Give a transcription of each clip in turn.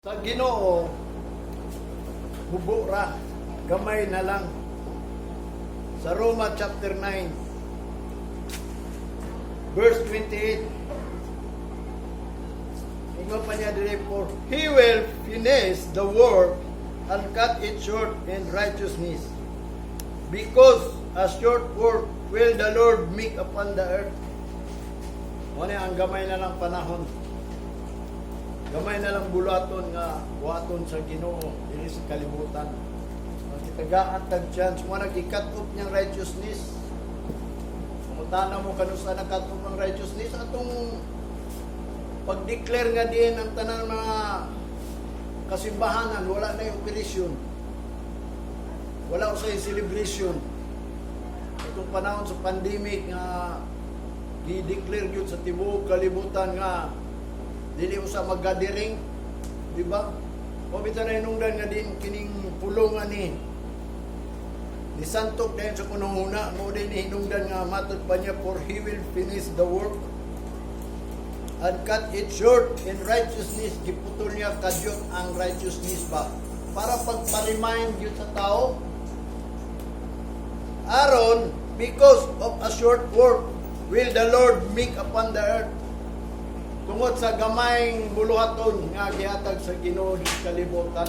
Sa Ginoo, hubo ra, gamay na lang. Sa Roma chapter 9, verse 28. Ingon pa niya dire, "For he will finish the work and cut it short in righteousness. Because a short work will the Lord make upon the earth." Mao ang gamay na lang panahon. Gamay na lang buluhaton nga buhaton sa Ginoo diri sa kalibutan. Ang gitagaan tag chance mo, nag-cut off niyang righteousness. Pangutana mo kanusa na cut off ang righteousness atong pag-declare nga din ang tanan mga kasimbahanan wala na yung operasyon. Wala usay celebration. Itong panahon sa pandemic nga gi-declare gyud sa tibuok kalibutan nga dili usa mag-gathering, di ba? O bitaw na hinungdan nga din kining pulong ani nisantok dayon sa kunong-huna mo din hinungdan nga matod pa niya, "For he will finish the work and cut it short in righteousness." Giputol niya kadyot ang righteousness ba para pagpa-remind yun sa tao aron, "Because of a short work will the Lord make upon the earth." Tungod sa gamayng buluhaton nga gihatag sa Ginoo sa kalibutan.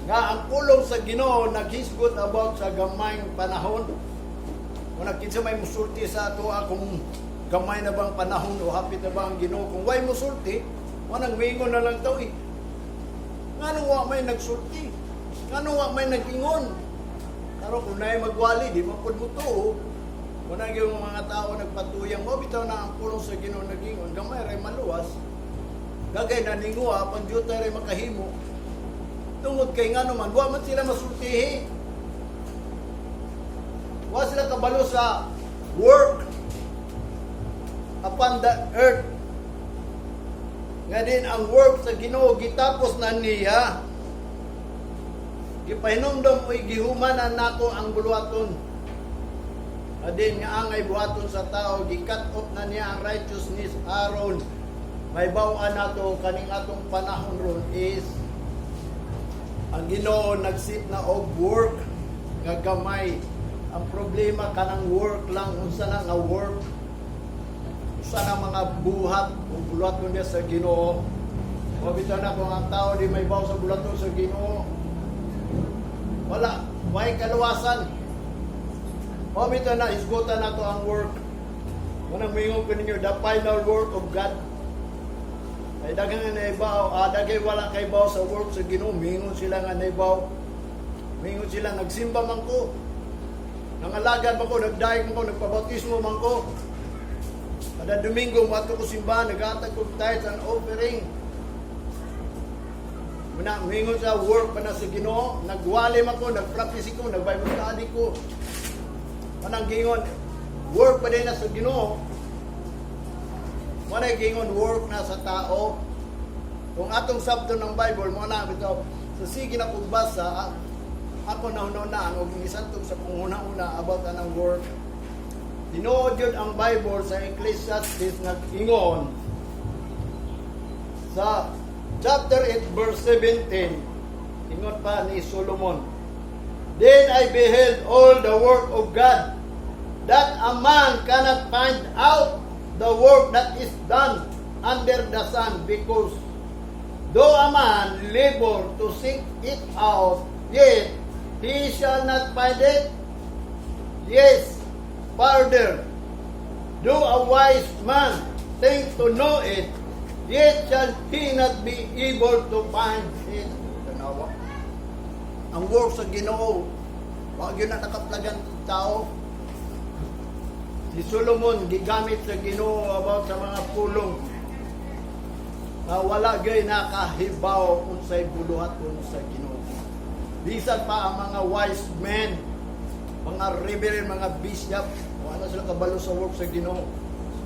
Nga ang pulong sa Ginoo naghisgot about sa gamayng panahon. Kung kinsa may musulti sa ato kung gamay na bang panahon o hapit na ba ang Ginoo, kung way musulti, wanang mingon na lang tao eh. Nganong wa may nagsulti? Nganong wa may nag-ingon? Karon kung naay magwali, di man pud mo tuo. Kung yung mga tao nagpatuyang mo, bitaw na ang pulong sa Ginoo nagingon, gamay ray maluwas. Gagay na ninguha, pandyutay ray makahimo. Tungod kay nga naman, wa man sila masultihi. Wa sila kabalo sa work upon the earth. Nga din ang work sa Ginoo gitapos na niya. Gipahinumdom oy gihuman na nako ang buluhaton. Adin nga angay buhaton sa tao, gi-cut off na niya ang righteousness aron may bawaan nato kaning atong panahon ron is ang Ginoo nag-set na og work nga gamay. Ang problema kanang work lang, unsa na nga work? Usa na mga buhat o buluhaton niya sa Ginoo. O bitaw na kung ang tao di may baw sa buluhaton sa Ginoo, wala, way kaluwasan. O bitaw na hisgutan nato ang work. Unang mingon ko ninyo, the final work of God. Ay daghang nga naibaw, daghay wala kay baw sa work sa Ginoo, mingon sila nga naibaw. Mingon sila, nagsimba man ko. Nangalagad man ko, nagdayeg man ko, nagpabautismo man ko. Kada Domingo, moadto ko simbahan, naghatag ko tithes and offering. Muna, mingon sa work pa na sa Ginoo, nagwali man ko, nag-practice ko, nag-Bible study ko. Manang gingon, work pa din na sa Ginoo. Manay gingon work na sa tao. Kung atong sabto ng Bible, mo na bitaw sa sige na kong basa, ako na hunahunaan og nisantog sa kong una-una about anang work. Tinuod yun ang Bible sa Ecclesiastes nag-ingon sa chapter 8 verse 17, ingon pa ni Solomon, "Then I beheld all the work of God, that a man cannot find out the work that is done under the sun, because though a man labor to seek it out, yet he shall not find it. Yes, further, though a wise man think to know it, yet shall he not be able to find it." Tanawa. Ang work sa Ginoo, wa gyud na nakaplagan tao. Si Solomon gigamit sa Ginoo about sa mga pulong na wala gyud nakahibaw unsay buluhaton sa Ginoo. Bisan pa ang mga wise men, mga reverend, mga bishop, wala sila kabalo sa work sa Ginoo.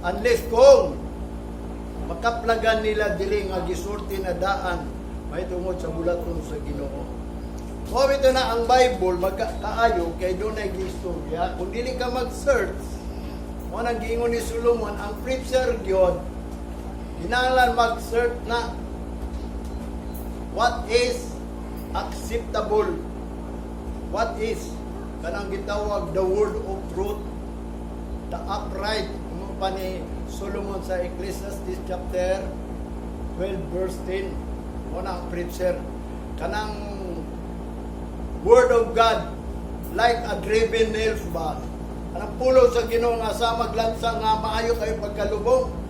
Unless kung makaplagan nila dili nga gisulti na daan may tungod sa buluhaton sa Ginoo. Mao bitaw na ang Bible magkaayo kay dunay giistorya. Kung dili ka mag-search, mo nang giingon ni Solomon, ang preacher gyud kinahanglan mag-search na. What is acceptable? What is kanang gitawag the word of truth, the upright mo pa ni Solomon sa Ecclesiastes chapter 12 verse 10. Mo na ang preacher, kanang word of God like a driven nails ba, kanang pulong sa Ginoo nga sa maglansa nga maayo kayo pagkalubong.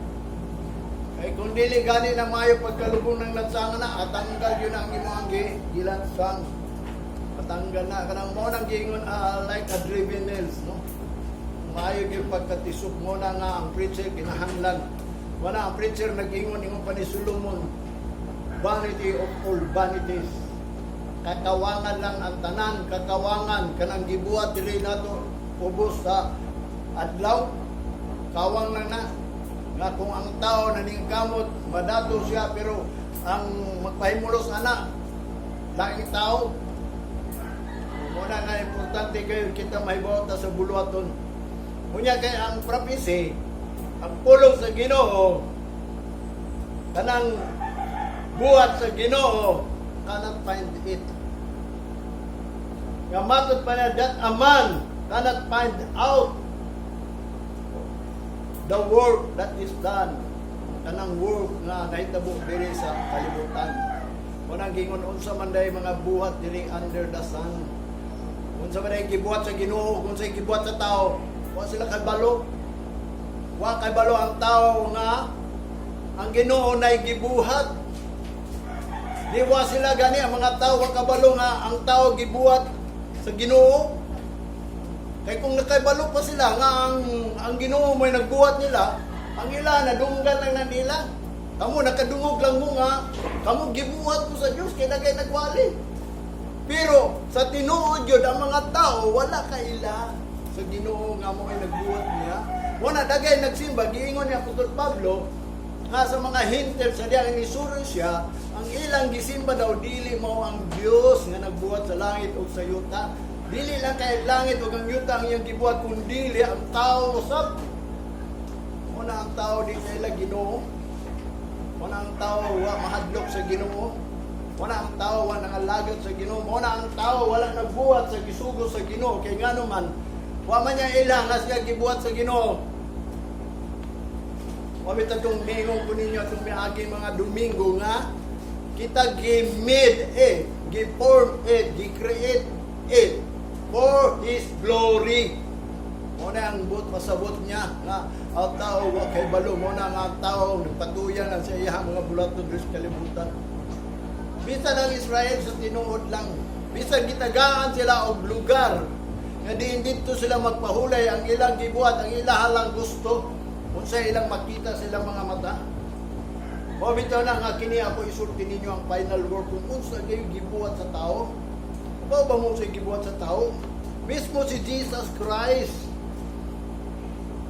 Kay kung dili gani na maayo pagkalubong ng lansangan na, atanggal yun ang imong gilansang. Matanggal na kanang mo nang giingon like a driven nails, no? Maayo gyud pagkatisok mo na nga ang preacher kinahanglan. Wala ang preacher nag-ingon, ingon pa ni Solomon, "Vanity of all vanities." Kakawangan lang ang tanan, kakawangan kanang gibuhat diri nato ubos sa adlaw. Kawang lang na nga kung ang tao naningkamot madato siya, pero ang magpahimulos ana laing tao. Muna nga importante kayo kita mahibaw ta sa buluhaton. Unya kay ang prophecy, ang pulong sa Ginoo, kanang buhat sa Ginoo, cannot find it. Nga matod pa niya that a man cannot find out the work that is done. Kanang work nga nahitabo diri sa kalibutan. Unang gingon, unsa man day mga buhat diri under the sun. Unsa man day gibuhat sa Ginoo, kung sa gibuhat sa tao, wa sila kabalo. Wa kabalo ang tao nga ang Ginoo nay gibuhat. Di wa sila gani ang mga tao wa kabalo nga ang tao gibuhat sa Ginoo. Kay kung nakabalo pa sila nga ang Ginoo mo'y nagbuhat nila, ang ila nadunggan lang na nila. Kamo nakadungog lang mo nga kamo gibuhat mo sa Dios kay nagay nagwali. Pero sa tinuod yun, ang mga tao wala kaila sa Ginoo nga mo ay nagbuhat niya. Wala dagay nagsimba, giingon ni Apostol Pablo nga sa mga Hintil sa diyang nisuro siya, ang ilang gisimba daw dili mao ang Dios nga nagbuhat sa langit ug sa yuta. Dili lang kay langit ug ang yuta ang iyang gibuhat, kundi ang tao usab. Muna ang tao di nila Ginoo. Muna ang tao wa mahadlok sa Ginoo. Wala ang tao wa nangalagad sa Ginoo. Muna ang tao wala nagbuhat sa gisugo sa Ginoo kay ngano man wa man niya ila nga siya gibuhat sa Ginoo. Wa bitaw tong mingon ko ninyo atong miagi mga Domingo nga kita gi-made it, gi-form it, gi-create it for His glory. Mo na ang but pasabot niya nga ang tao wa kay balo mo na nga ang tao nagpatuyan lang sa iyang mga bulaton sa kalibutan. Bisan ang Israel sa tinuod lang, bisan gitagaan sila og lugar nga diin didto sila magpahulay, ang ilang gibuhat, ang ilang gusto, unsa ilang makita sa ilang mga mata. Mao bitaw na nga kini ako isulti ninyo ang final word kung unsa kayo gibuhat sa tao. Mao ba mo sa gibuhat sa tao? Mismo si Jesus Christ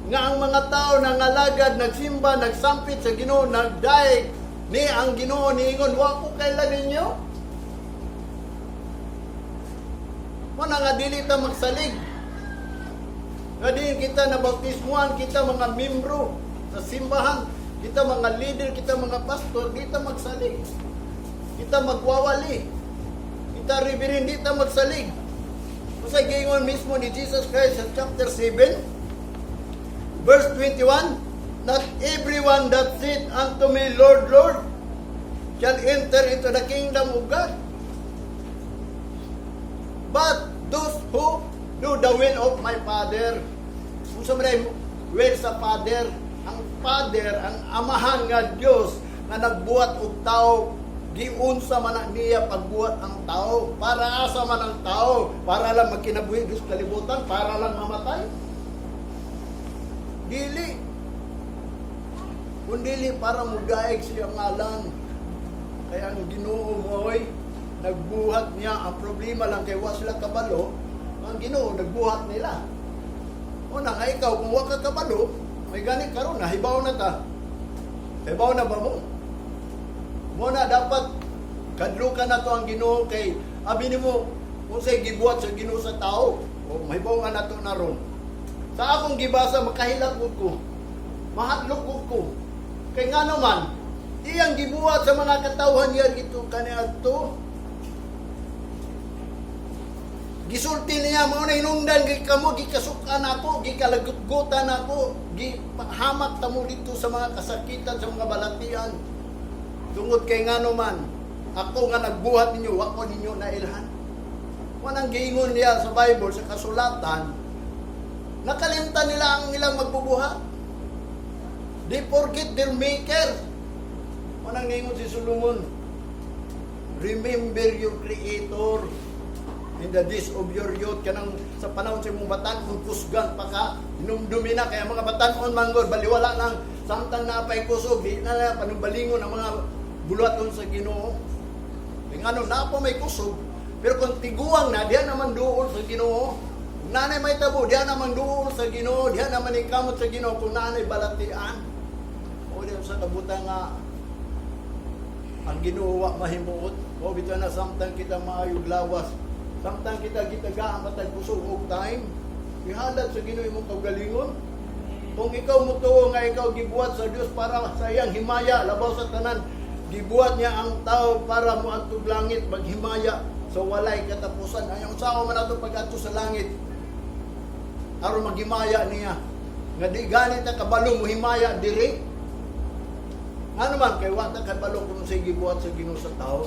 nga ang mga tao nangalagad, nagsimba, nagsampit sa Ginoo, nagdaig ni ang Ginoo niingon, "Wa ko kaila ninyo." Mo na nga dili ta magsalig. Nga diin kita na bautismuhan, kita mga membro sa simbahan, kita mga leader, kita mga pastor, di ta magsalig. Kita magwawali. Kita reverend, di ta magsalig. Kung sa giingon mismo ni Jesus Christ sa chapter 7, verse 21, "Not everyone that saith unto me, 'Lord, Lord,' shall enter into the kingdom of God, but those who do the will of my Father." Kung sa man will sa Father, ang Father, ang Amahan nga Dios nga nagbuhat og tao, giunsa man na niya pagbuhat ang tao, para asa man ang tao, para lang magkinabuhi sa kalibutan, para lang mamatay? Dili. Kundili para mudaig siya ngalan. Kaya ang Ginoo mo'y nagbuhat niya. Ang problema lang kay wa sila kabalo, ang Ginoo nagbuhat nila. O na nga ikaw kung wa ka kabalo, may gani karon nahibaw na ta. Hibaw na ba mo? Mo na dapat kadlukan na to ang Ginoo kay abi nimo unsay gibuhat sa Ginoo sa tao. O mahibaw nga nato na ron. Sa akong gibasa makahilak ko. Mahadlok ko ko. Kay nga naman, Iyang gibuhat sa mga katawhan niya dito kaniadto. Gisulti niya, mao na hinungdan kay kamo gikasukan ako, gikalagutgutan ako, gihamak tamo dito sa mga kasakitan, sa mga balatian. Tungod kay ngano man, ako nga nagbuhat ninyo, wa ko ninyo nailhan. Wanang giingon niya sa Bible, sa kasulatan, nakalimtan nila ang ilang magbubuhat. They forget their maker. Wanang giingon si Solomon, "Remember your creator in the days of your youth," kanang sa panahon sa imong batan-on, kusgan pa ka, hinumdumi na. Kaya mga batan-on manggod, baliwala lang samtang napay kusog, di na na panumbalingon ang mga buluhaton sa Ginoo. Kaya ngano na po may kusog, pero kung tiguang na, diya naman duol sa Ginoo. Kung nanay may tabo, diya naman duol sa Ginoo, diya naman ikamot sa Ginoo kung nanay balatian. O diya sa kabutan nga ang Ginoo wa mahimuot. O bitaw na samtang kita maayog lawas, samtang kita gitagaan matag kusog og time, ihalad sa Ginoo imong kaugalingon. Kung ikaw mutuo nga ikaw gibuhat sa Dios para sa iyang himaya, labaw sa tanan, gibuhat niya ang tao para moadtog langit, maghimaya sa walay katapusan. Ayaw unsaon man ato pag-adto sa langit aron maghimaya niya? Nga di gani ta kabalo mohimaya diri. Ano man kay wa ta kabalo kung unsay gibuhat sa Ginoo sa tao.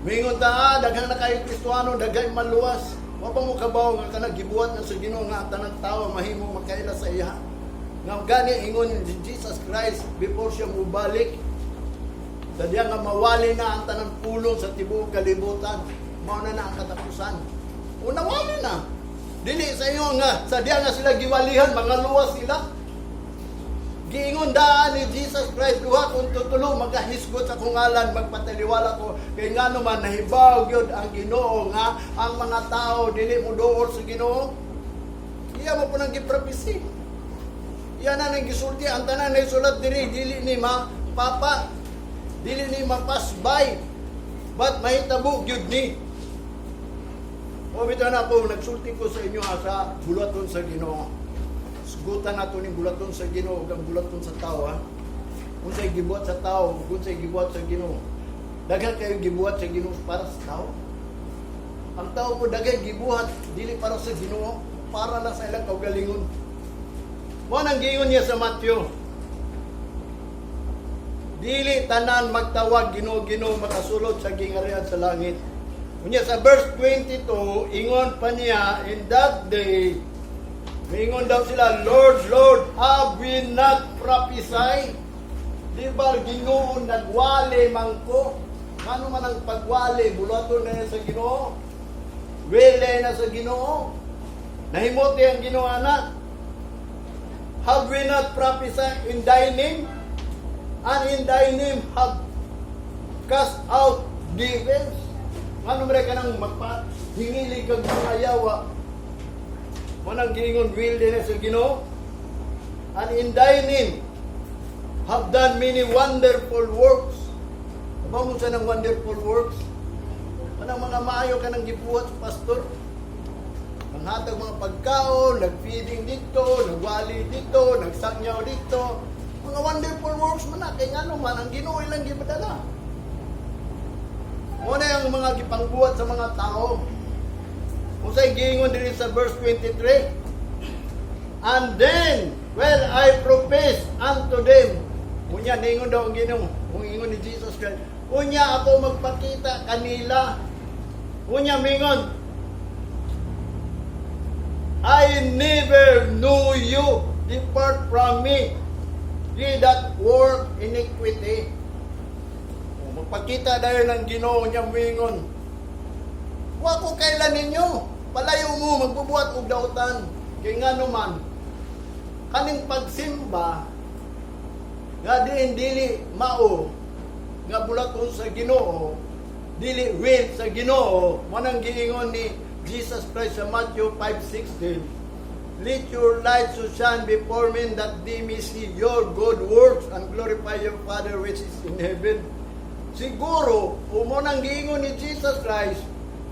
Mingon ta, ah, daghang na kayo Kristuano, daghang maluwas. Wa pa mo kabaw nga kanang gibuhat na sa Ginoo nga ang tanang tao mahimo makaila sa iya. Nga gani ingon ni Jesus Christ before siya mubalik, sa diya nga mawali na ang tanang pulong sa tibuok kalibutan, mao na na ang katapusan. O nawali na. Dili sa inyo nga sa diya nga sila giwalihan, mga luwas sila. Giingon daan ni Jesus Christ, "Duha kung tutulo magahisgot sa akong ngalan, magpataliwala ko." Kay ngano man nahibaw gyud ang Ginoo nga ang mga tao dili mo duol sa Ginoo. Iya mo po nang gipropesy. Iya na nang gisulti. Ang tanan na isulat diri dili ni ma papa, dili ni mapasbay, but mahitabo gyud ni. O bitaw na ako nagsulti ko sa inyo sa buluhaton sa Ginoo. Sugutan nato ning buluhaton sa Ginoo ug ang buluhaton sa tao, ha. Unsay gibuhat sa tao ug unsay gibuhat sa Ginoo. Daghan kayo gibuhat sa Ginoo para sa tao. Ang tao po daghan gibuhat dili para sa Ginoo, para lang sa ilang kaugalingon. Mao nang giingon niya sa Matthew. "Dili tanan magtawag 'Ginoo, Ginoo' makasulod sa gingarian sa langit." Unya sa verse 22, ingon pa niya, "In that day," mingon daw sila, "Lord, Lord, have we not prophesied?" Di ba, Ginoo, nagwali man ko? Ano man ang pagwali? Buluhaton na sa Ginoo. Wele na sa Ginoo. Nahimuti ang Ginoo ana. "Have we not prophesied in thy name? And in thy name have cast out devils?" Ano man ka nang magpahingili kag mga yawa? Manang giingon, will din sa Ginoo. "And in thy name have done many wonderful works." Aba mo sa ng wonderful works? Manang mga maayo ka nang gibuhat, pastor. Manghatag mga pagkaon, nagfeeding dito, nagwali dito, nagsangyaw dito. Mga wonderful works man na, kay ngano man, ang Ginoo ilang gipadala. Mao na yung mga gipangbuhat sa mga tao. Unsay giingon diri sa verse 23? "And then will I profess unto them." Unya ningon daw ang Ginoo, kung ingon ni Jesus Christ. Unya ako magpakita kanila. Unya mingon, "I never knew you. Depart from me, ye that work iniquity." O, magpakita dayon ng Ginoo niya mingon, "Wa ko kaila ninyo. Palayo mo, magbubuhat og dautan." Kay ngano man, kaning pagsimba, nga diin dili mao, nga buluhaton sa Ginoo, dili will sa Ginoo, manang giingon ni Jesus Christ sa Matthew 5:16, "Let your light so shine before men that they may see your good works and glorify your Father which is in heaven." Siguro, umo nang giingon ni Jesus Christ,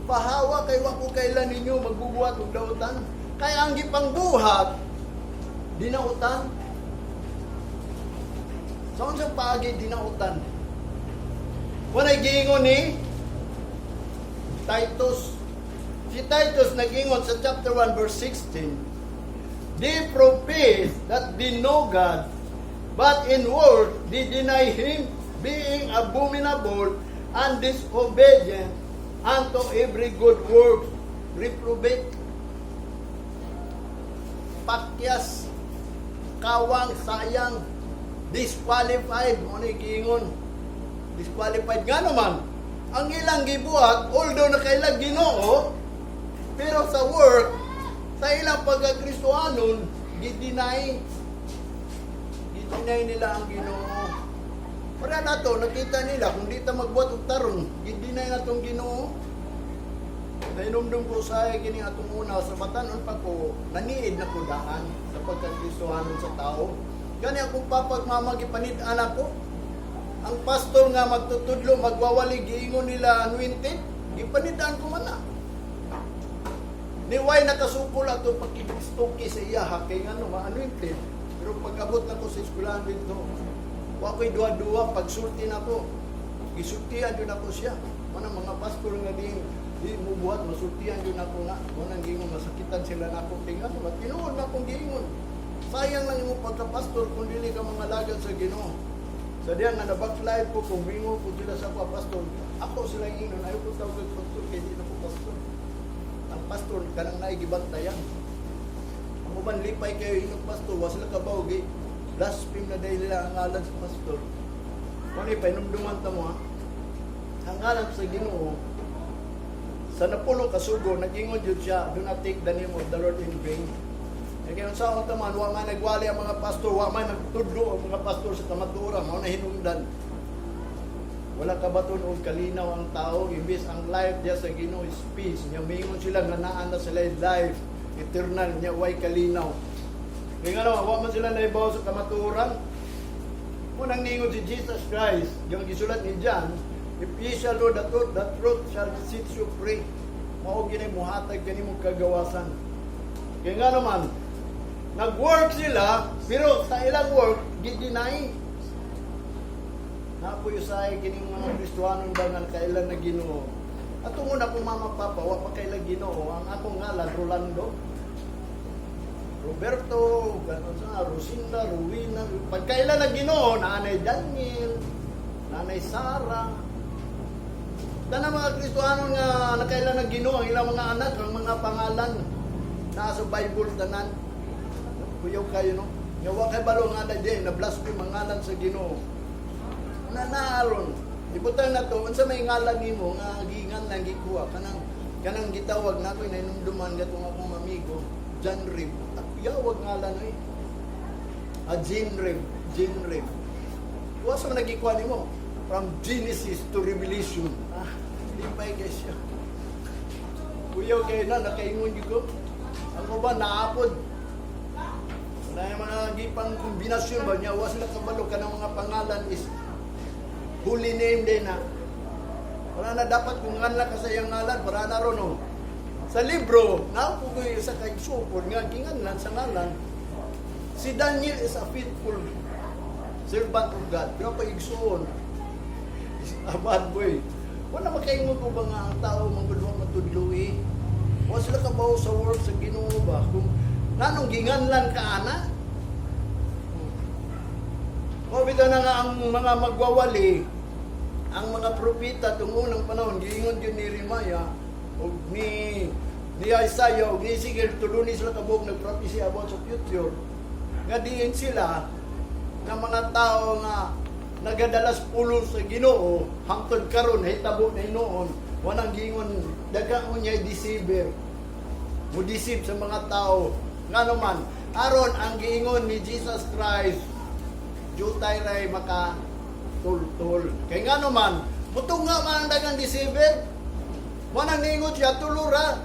"Pahawa kay wa ko kaila ninyo, magbubuhat og dautan." Kaya ang gipangbuhat, dinautan. Sa unsang paagi dinautan? Walay giingon ni Titus. Si Titus nag-ingon sa chapter 1 verse 16, "They profess that they know God, but in word they deny Him, being abominable and disobedient unto every good work, reprobate." Pakyas, kawang, sayang, disqualified, mao na giingon. Disqualified nga naman. Ang ilang gibuhat, although nakailag Ginoo, pero sa work, sa ilang pagkakristohanon, gi-deny. Gi-deny nila ang Ginoo. Para na to, nakita nila, kung di ta magbuhat og tarong, gi-deny na tong Ginoo. Nainumdum ko sa kini atong una sa batanon pa ko, naniid na ko daan sa pagkakristohanon sa tao. Gani akong papa ug mama gipanid-an ako. Ang pastor nga magtutudlo, magwawali, giingon nila anointed, gipanid-an ko man na. Ni way nakasukol ato pagkikistuki sa iya ha, kay ngano ma-anointed. Pero pag-abot na ko sa eskwelahan dito, wa ko'y duha-duha, pagsulti na ko. Gisultihan jud ako siya. Mana mga pastor nga di mo buhat, masultihan jud ako na. Mao nang giingon, masakitan sila nako kay ngano, ba tinuod na akong giingon. Sayang lang imong pagka-pastor kung dili ka mga lagad sa Ginoo. Sa diyan nga nabaklay ko, kung mingo ko sila sa ako, "Pastor," ako sila ingnon, "Ayaw ko tawag og pastor kay di na ko pastor." Ang pastor kanang naigibantayan. Ang uban lipay kayo inog pastor, wa sila kabaw gi blaspheme na dahil nila ang ngalan sa pastor. Kung ano, painumduman ta mo ha. Ang ngalan sa Ginoo sa napulo kasugo, nag-ingon jud siya, "Do not take the name of the Lord in vain." Kaya kung sa taman, wa man nagwali ang mga pastor, wa man nagtudlo ang mga pastor sa kamatuoran, mao na hinungdan. Wala kabaton og kalinaw ang tao, imbis ang life diya sa Ginoo is peace. Nya mingon sila nga naa na sila life eternal, nya way kalinaw. Kaya nga naman, wa man sila naibaw sa kamatuoran. Unang ningon si Jesus Christ, yung gisulat ni John, "If ye shall know the truth shall set you free." Mao gini muhatag kani mong kagawasan. Kaya nga naman, nag-work sila, pero sa ilang work, gi-deny. Napoy usahay kining mga Kristohanon ba nga kailan na Ginoo. At una kong mama papa, wa pa kailan Ginoo, ang akong ngalan Rolando. Roberto, gano'n sa Rosinda, Rowena. Pagkailan na Ginoo, nanay Daniel, nanay Sara. Tanang mga Kristohanon nga nakailan na Ginoo, ang ilang mga anak, ang mga pangalan naa sa Bible tanan. Kuyaw kayo, no? Nga wa kay balo nga na di, na blaspheme ang ngalan sa Ginoo. Na naaron. Ibutang na to, unsa may ngalan nimo nga gingan lang gikuha kanang kanang gitawag na ako nainumduman gatong akong amigo, John Rib. Yawag ngalan oy. Ah, Jean Rib, Jean Rib. Kuha sa man nagikuha nimo from Genesis to Revelation. Ah, di pa kay siya. Kuyaw kayo na, nakaingon gyud ko. Ang uban naapod. Wala yung mga gipang kombinasyon ba niya, wa sila kabalo kanang mga pangalan is holy name din na. Wala na dapat kung nganla ka sa iyang ngalan, para na ron, no. Sa libro, naupo ko yung sa kaigsuon nga ginganlan sa ngalan. Si Daniel is a faithful servant of God. Pero pa igsuon, is a bad boy. Wala makaingon ko ba nga ang tao manggod wa matudloi. Wa sila kabaw sa work sa Ginoo ba? Kung nanong ginganlan ka ana? O bitaw na nga ang mga magwawali, ang mga propeta tung unang panahon, giingon jud ni Jeremiah ug ni Isaiah ug ni Ezekiel, tulo ni sila kabuok nag-prophesy about sa future nga diin sila nga mga tao nga nagadalas pulong sa Ginoo hangtod karon hitabo na hinuon, walang giingon daghang unyay deceiver mo deceive sa mga tao. Ngano man, aron ang giingon ni Jesus Christ jutay ray maka tultol. Kay ngano man, mutunga man ang daghang deceiver. Manang ningon siya, tulo ra.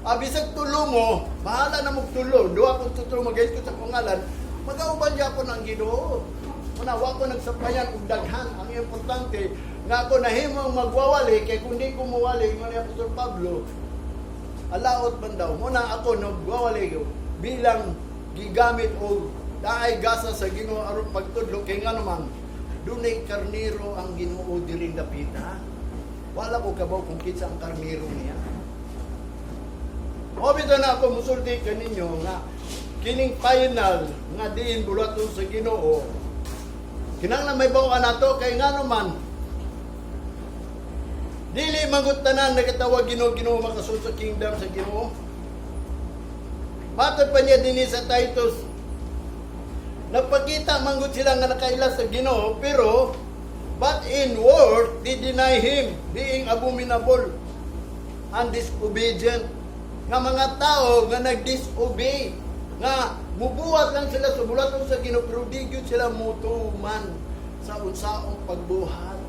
Ah, bisag tulo mo, bahala na mong tulo. Duha kong tulo, mag ko sa pangalan, magauban gyapon ang Ginoo. Muna, wa ko nagsapayan og daghan. Ang importante, nga ako nahimong magwawali, kay kung di ko muwali, ingon ni Apostol Pablo, alaot man daw. Muna ako nagwawali ko bilang gigamit og Naay gasa sa Ginoo aron pagtudlo kay nga naman dunay karnero ang Ginoo diring dapita. Wala ko kabaw kung kinsa ang karnero niya. O bitaw na ako musulti kaninyo nga kining final nga diin bulaton sa Ginoo. Kinahanglan mahibaw-an nato kay nga naman dili mangut tanan nagatawag "Ginoo, Ginoo" makasud sa kingdom sa Ginoo. Matod pa niya dinhi sa Titus, nagpakita manggod sila nga nakaila sa Ginoo, pero "but in word they deny him, being abominable and disobedient," nga mga tao nga nag-disobey, nga mubuhat lang sila sa bulaton sa Ginoo pero di gyud sila mutuman sa unsaong pagbuhat.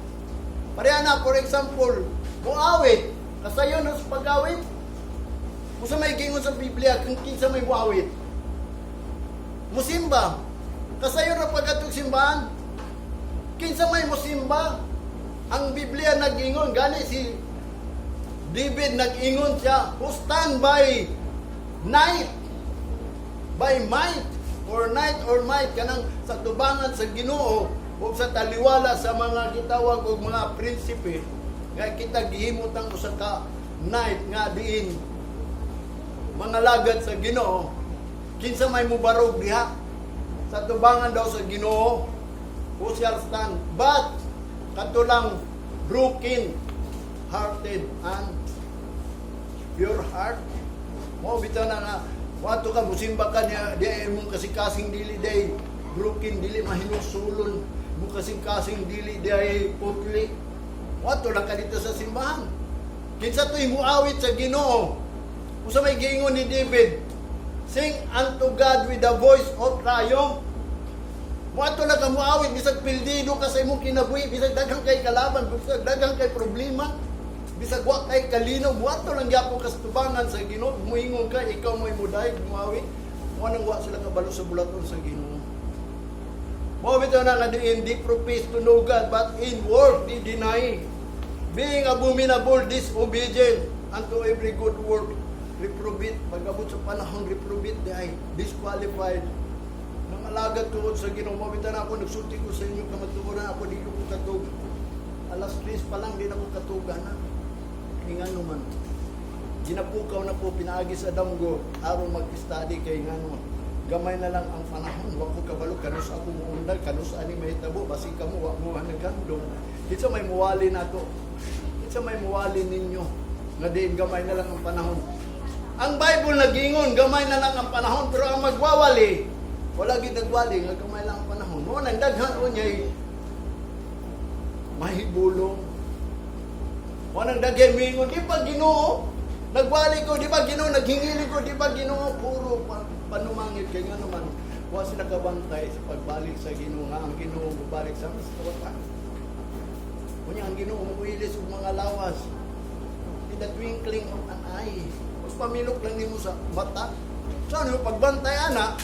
Pareha na, for example, muawit, kasayon sa pag-awit. Unsa may gingon sa Biblia kung kinsa may muawit? Musimba. Kasayon ra pagkatug simbahan. Kinsa may musimba? Ang Biblia nag-ingon, gani si David nag-ingon siya, "Who stand by night, by might, or night or might," kanang sa tubangan sa Ginoo ug sa taliwala sa mga gitawag og mga prinsipe nga kita gihimot ang usa ka night nga diin mga lagad sa Ginoo. Kinsa may mubarog diha sa tubangan daw sa Ginoo? Who shall stand but katulang broken hearted and pure heart? Mo bitaw na nga wato ka musimba ka niya di imong kasing-kasing dili day broken, dili mahinusulon mo, kasing-kasing dili day putli, wato lang ka dito sa simbahan. Kinsa to'y muawit sa Ginoo? Usa may giingon ni David? "Sing unto God with the voice of triumph." Muadto lang ka muawit bisag pildido ka sa imong kinabuhi, bisag daghang kay kalaban, bisag daghang kay problema, bisag wa kay kalinaw, muadto lang gyapon ka sa tubangan sa Ginoo, muingon ka, ikaw mo'y mudayeg, muawit. Mo nang wa sila kabalo sa bulaton sa Ginoo. Mo bitaw na nga diin di profess to know God, but in work they deny, being abominable, disobedient unto every good work, reprobate. Pag-abot sa panahon, reprobate di ay disqualified. Nang alagad tuod sa Ginoo, mo bitaw na ako nagsulti ko sa inyo kamatuoran ako di ko katug. Alas 3 pa lang di na ko katuga na. Nga man. Ginapukaw na ko pinaagi sa damgo aron mag-study kay ngano gamay na lang ang panahon. Wa ko kabalo kanus ako muundag, kanus ani mahitabo. Basig kamo wa mo naghandom. Kinsa may muwali nato? Kinsa may muwali ninyo nga diin gamay na lang ang panahon? Ang Bible nagingon gamay na lang ang panahon, pero ang magwawali wala gid nagwali nga gamay lang ang panahon. Mo nang daghan unyay mahibulong. Wa nang daghan mingon, "Di ba Ginoo nagwali ko? Di ba Ginoo naghingili ko? Di ba Ginoo?" Puro pa, panumangit kay nga naman wa sila kabantay sa pagbalik sa Ginoo nga ang Ginoo mobalik sa mas kawatan. Unya ang Ginoo muilis og mga lawas in the twinkling of an eye. Mas pamilok lang nimo sa mata. Saan yung pagbantay ana?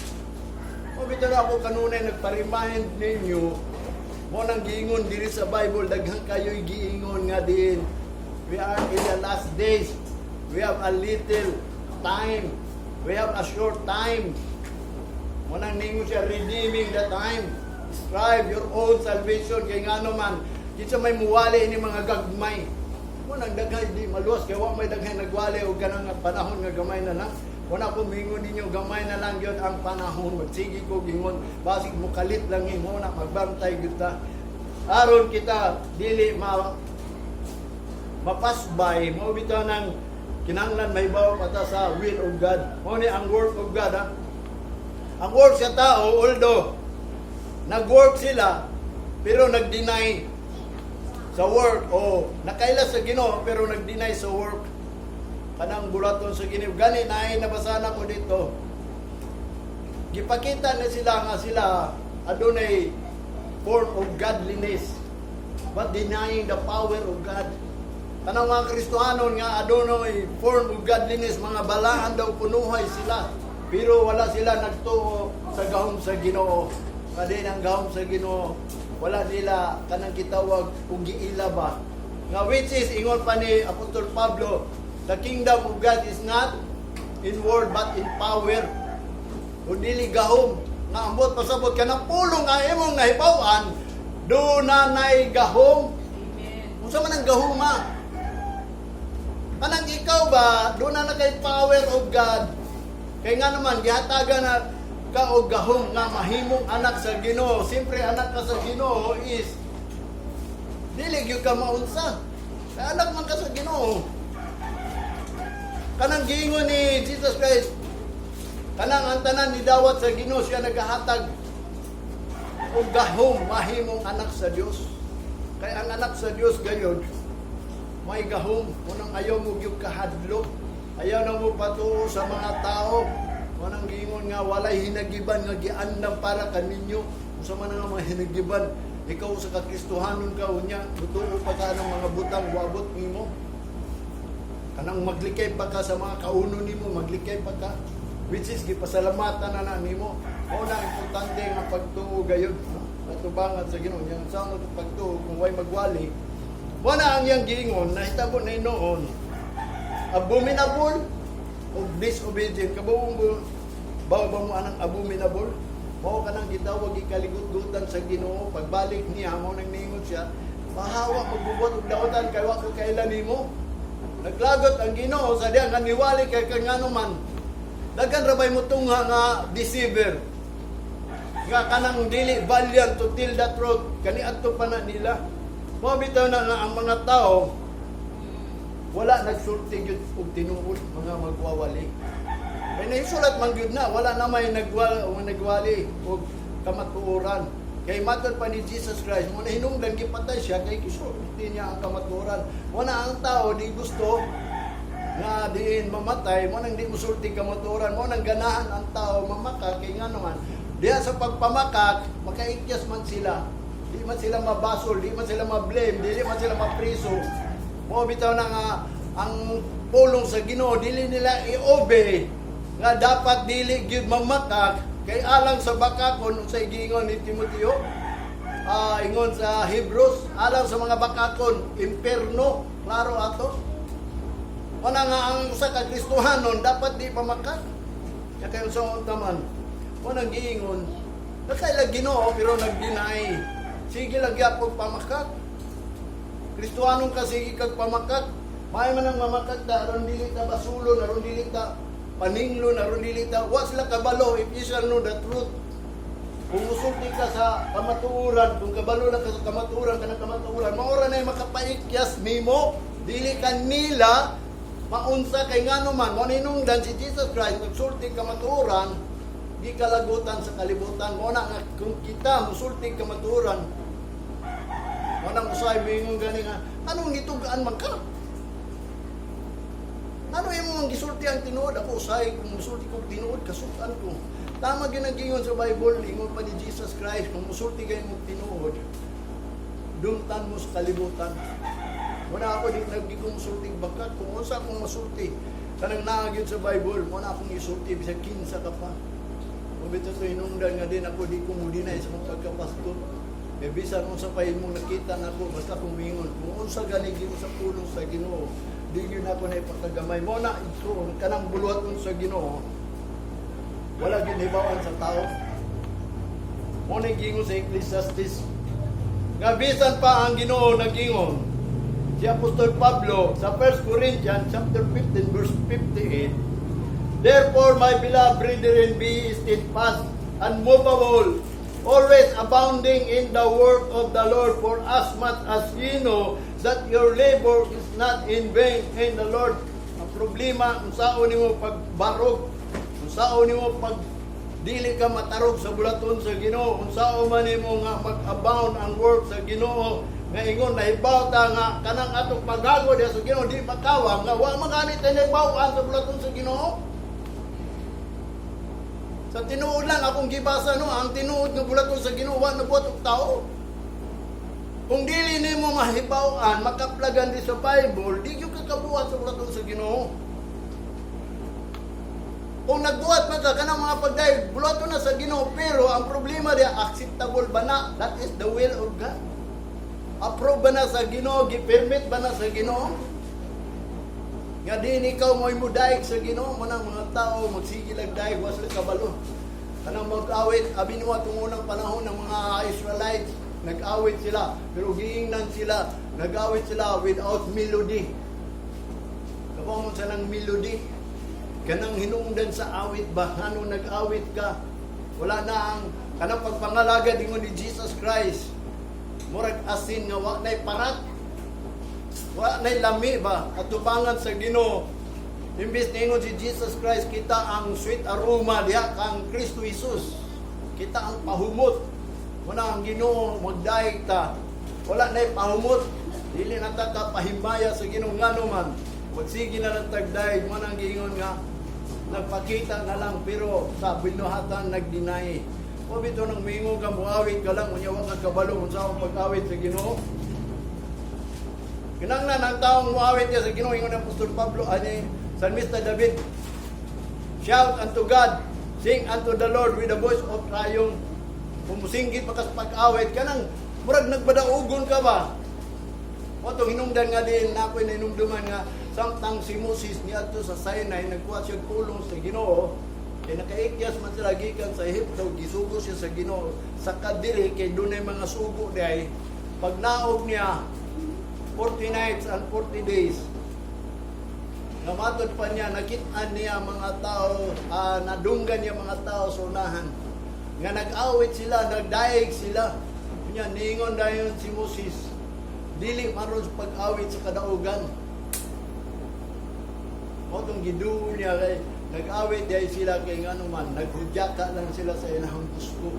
O bitaw na ako kanunay nagpa-remind ninyo mo nang giingon diri sa Bible, daghan kayo'y giingon nga din we are in the last days. We have a little time. We have a short time. Mo nang ningon siya, "Redeeming the time. Strive your own salvation," kay ngano man kinsa may muwali ini mga gagmay? Mo nang daghan di maluwas kay wa may daghan nagwali og kanang panahon nga gamay na lang. Wala ko mingon ninyo, gamay na lang gyud ang panahon. Magsige ko gingon, basig mukalit lang imo na magbantay gyud ta. Aron kita dili ma mapasbay mo. Bitaw nang kinahanglan mahibaw pa ta sa will of God. Mo ni ang work of God, ha. Ang work sa tao, although nag-work sila pero nag-deny sa work o nakaila sa Ginoo pero nag-deny sa work kanang bulaton sa Ginoo. Gani naay nabasa na ko dito, gipakita na sila nga sila adunay form of godliness but denying the power of God. Kanang mga Kristohanon nga adunay form of godliness, mga balaan daw kunuhay sila pero wala sila nagtuo sa gahom sa Ginoo. Nga ang gahom sa Ginoo wala nila kanang gitawag og giila ba nga, which is ingon pa ni Apostol Pablo, "The kingdom of God is not in word but in power," o dili gahom. Nga ambot pasabot kanang pulong nga imong nahibaw-an, duna nay gahom. Amen. Unsa man ang gahuma? Kanang ikaw ba, duna na kay power of God. Kay nga naman, gihatagan na ka og gahom nga mahimong anak sa Ginoo. Siyempre, anak ka sa Ginoo is dili gyud ka maunsa. Kay anak man ka sa Ginoo. Kanang giingon ni Jesus Christ, kanang ang tanan ni dawat sa Ginoo, siya nagahatag og gahom mahimong anak sa Dios. Kay ang anak sa Dios gayod may gahom. Unang ayaw mo gyud kahadlok. Ayaw na mo patuo sa mga tao. Unang giingon nga walay hinagiban nga giandam para kaninyo. Unsa man ang mga hinagiban, ikaw sa kakristohanon ka, unya mutuo pa ka ng mga butang wabot nimo. Kanang maglikay pa ka sa mga kauno nimo, maglikay pa ka. Which is gipasalamatan na na nimo. Mao na importante nga pagtuo gayud, no? Atubangan sa Ginoo. Yang sa mga pagtuo kung way magwali, wala ang iyang giingon nahitabo na noon. Abominable o disobedient. Kabawong mo, bawa ba mo anang abominable? Mao kanang gitawag gikaligut-gutan sa Ginoo. Pagbalik niya, mao nang niingon siya, "Pahawa magbubuhat og dautan kay wa ko kaila nimo." Naglagot ang Ginoo sa diya nga niwali kay kay ngano man. Daghan ra bay mo tungha nga deceiver. Nga kanang dili valiant to tell the truth, kani adto pa na nila. Mao bitaw na nga ang mga tao wala nagsulti gyud og tinuod, mga magwawali. Kay naisulat man gyud na wala na may nagwali og kamatuoran. Kay matod pa ni Jesus Christ, mo na hinungdan gipatay siya kay gisulti niya ang kamatuoran. Mo na ang tao di gusto nga diin mamatay, mo nang di musulti kamatuoran, mo nang ganahan ang tao mamakak kay nga naman diha sa pagpamakak makaikyas man sila. Di man sila mabasol, di man sila ma-blame, dili man sila mapriso. Mo bitaw na nga ang pulong sa Ginoo dili nila i-obey nga dapat dili gyud mamakak kay alang sa bakakon. Unsay giingon ni Timoteo? Ah, ingon sa Hebrews, alang sa mga bakakon, imperno, klaro ato. Wala nga ang usa ka Kristohanon dapat di pamakak. Ya kay unsa unta man. Wala giingon. Nakaila Ginoo pero nag-deny. Sige lang gyapon pamakak. Kristohanon ka, sige kag pamakak. May man ang mamakak ta aron dili ta basulon, aron dili ta paninglon, aron dili ta wa sila kabalo. If you shall know the truth. Kung musulti ka sa kamatuoran, kung kabalo na ka sa kamatuoran, kanang kamatuoran, maura na yung makapaikyas nimo, dili ka nila maunsa kay ngano man, mo ninungdan si Jesus Christ nagsulti kamatuoran, di kalagutan sa kalibutan. Mo na nga kung kita musulti kamatuoran, mo na usahay moingon gani nga, anong nitugaan man ka? Ano imo mang gisulti ang tinuod? Ako usahay kung musulti kog tinuod, kasukan ko. Tama gyud ang giingon sa Bible, ingon pa ni Jesus Christ, kung musulti kayo mong tinuod, dumtan mo sa kalibutan. Wala ako di nagdi ko musulti bakat kung unsa akong masulti. Kanang naa gyud sa Bible, wala akong isulti bisag kinsa ka pa. Kung bitaw to hinungdan nga din ako di ko mudinay sa akong pagkapastor. Kay bisan unsa pa imong nakita nako, basta kung mingon kung unsa gani gyud sa pulong sa Ginoo, di gyud nako na ipakagamay mo na igsuon kanang buluhaton sa Ginoo. Wala gyud hibawan sa tao. Mo na giingon sa Ecclesiastes nga bisan pa ang Ginoo nagingon si Apostol Pablo sa 1 Corinthians chapter 15 verse 58, "Therefore, my beloved brethren, be steadfast, unmovable, always abounding in the work of the Lord, for as much as ye know that your labor is not in vain in the Lord." Ang problema, unsaon nimo pagbarog, unsaon nimo pag dili ka matarog sa bulaton sa Ginoo, unsaon man nimo nga mag-abound ang work sa Ginoo, nga ingon nahibaw ta nga kanang atong paghago diha sa Ginoo di makawang nga wa man gani tay nahibaw-an sa bulaton sa Ginoo. Sa tinuod lang akong gibasa, no, ang tinuod nga bulaton sa Ginoo wa nabuhat og tao. Kung dili nimo mahibaw-an, makaplagan di sa Bible, di gyud ka kabuhat sa bulaton sa Ginoo. Kung nagbuhat man ka kanang mga pagdayeg, bulaton na sa Ginoo, pero ang problema diya, acceptable ba na? That is the will of God. Approve ba na sa Ginoo? Gi-permit ba na sa Ginoo? Nga din ikaw mo'y mudaig sa Ginoo, mo nang mga tao magsige lang daig, wa sila kabalo. Kanang mag-awit, abi nimo atong unang panahon ng mga Israelites, nag-awit sila, pero giingnan sila, nag-awit sila without melody. Kabaw mo sa nang melody. Kanang hinungdan sa awit ba, ano nag-awit ka? Wala na ang kanang pagpangalagad ingon ni Jesus Christ. Murag asin nga wa na'y parat. Wa na'y lami ba atubangan sa Ginoo. Imbis ningon si Jesus Christ, kita ang sweet aroma diha kang Kristo Jesus. Kita ang pahumot. Muna ang Ginoo magdaig ta. Wala na'y pahumot. Dili na ta ka pahimaya sa Ginoo, ngano man. Magsige na lang tagdaig mo nang giingon nga nagpakita na lang pero sa binuhatan nag-deny. O bitaw nang mingon ka, muawit ka lang, unya wa ka kabalo kung saan pag-awit sa Ginoo. Kinanglan ang taong muawit niya sa Ginoo, ingon ng Apostol Pablo, ani Salmista David, "Shout unto God, sing unto the Lord with the voice of triumph." Kung musinggit pa ka sa pag-awit, kanang murag nagbadaugon ka ba? O itong hinungdan nga din, na ako'y nahinumduman nga, samtang si Moses niadto sa Sinai, nagkuha siya pulong sa Ginoo, kay nakaikyas man sila gikan sa Ehipto, gisugo siya sa Ginoo sa kadiri kay dunay mga sugo diay. Pag naog niya, 40 nights and 40 days, nga matod pa niya, nakitaan niya mga tao, nadunggan niya mga tao sa unahan. Nga nag-awit sila, nagdaig sila. Nya, niingon dayon si Moses, dili maron sa pag-awit sa kadaugan. Mao tong giduol niya kay nag-awit dahil sila kay ngano man, naghudyaka lang sila sa ilang gusto.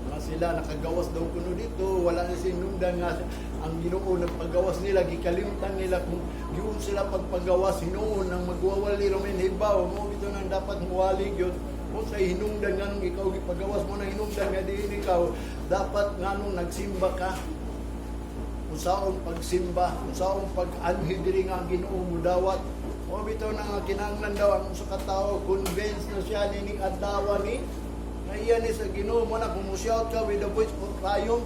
Nga sila nakagawas daw kuno dito, wala na sinundan nga ang Ginoo nagpagawas nila, gikalimtan nila kung giun sila pagpagawas hinuon nang magwawali ra man hibaw mo bitaw nang dapat muwali gyud mo sa hinungdan nganong ikaw gipagawas mo nang hinungdan nga diin ikaw dapat nganong nagsimba ka, unsaon pagsimba, unsaon pag-anhi diri nga ang Ginoo mudawat. O bitaw na nga kinahanglan daw ang usa ka tawo convince na siya nining adlaw ni nga iya ni sa Ginoo mo na kung mo-shout ka with the voice of triumph,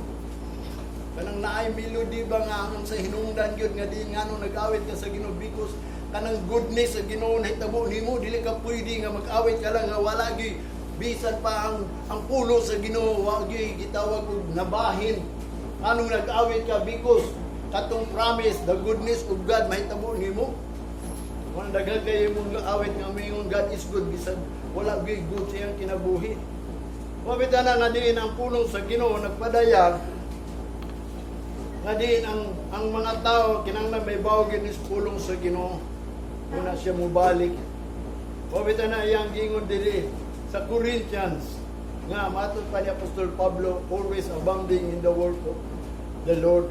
kanang naay melody ba nga ang sa hinungdan gyud nga di ngano nag-awit ka sa Ginoo because kanang goodness sa Ginoo nahitabo nimo. Dili ka pwede nga mag-awit ka lang nga wala gyud bisan pa ang pulo sa Ginoo, wa gyud gitawag og nabahin anong nag-awit ka because katong promise, the goodness of God, mahitabo nimo. Wala daghan kayo mong awit nga mingon, "God is good," bisan wala gyud good sa iyang kinabuhi. Wa bitaw na nga diin ang pulong sa Ginoo nagpadayag nga diin ang mga tao kinahanglan may bawog gyud is pulong sa Ginoo una siya mubalik. Wa bitaw na iyang giingon diri sa Corinthians nga matod pa ni Apostol Pablo, always abounding in the work of the Lord.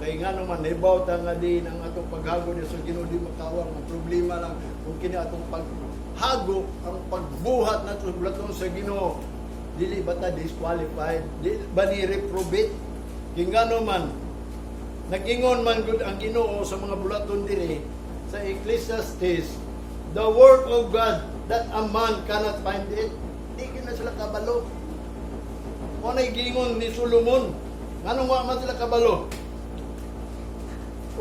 Kay nga naman, hibaw ta nga din ang atong paghago niya sa Ginoo di makawang. Ang problema lang kung kini atong paghago, ang pagbuhat nato sa bulaton sa Ginoo, dili ba ta disqualified? Dili ba ni reprobate? Kay ngano man, nag-ingon man gud ang Ginoo sa mga bulaton diri sa Ecclesiastes, the work of God that a man cannot find it. Di gyud na sila kabalo. Mao na'y giingon ni Solomon. Nganong wa man sila kabalo?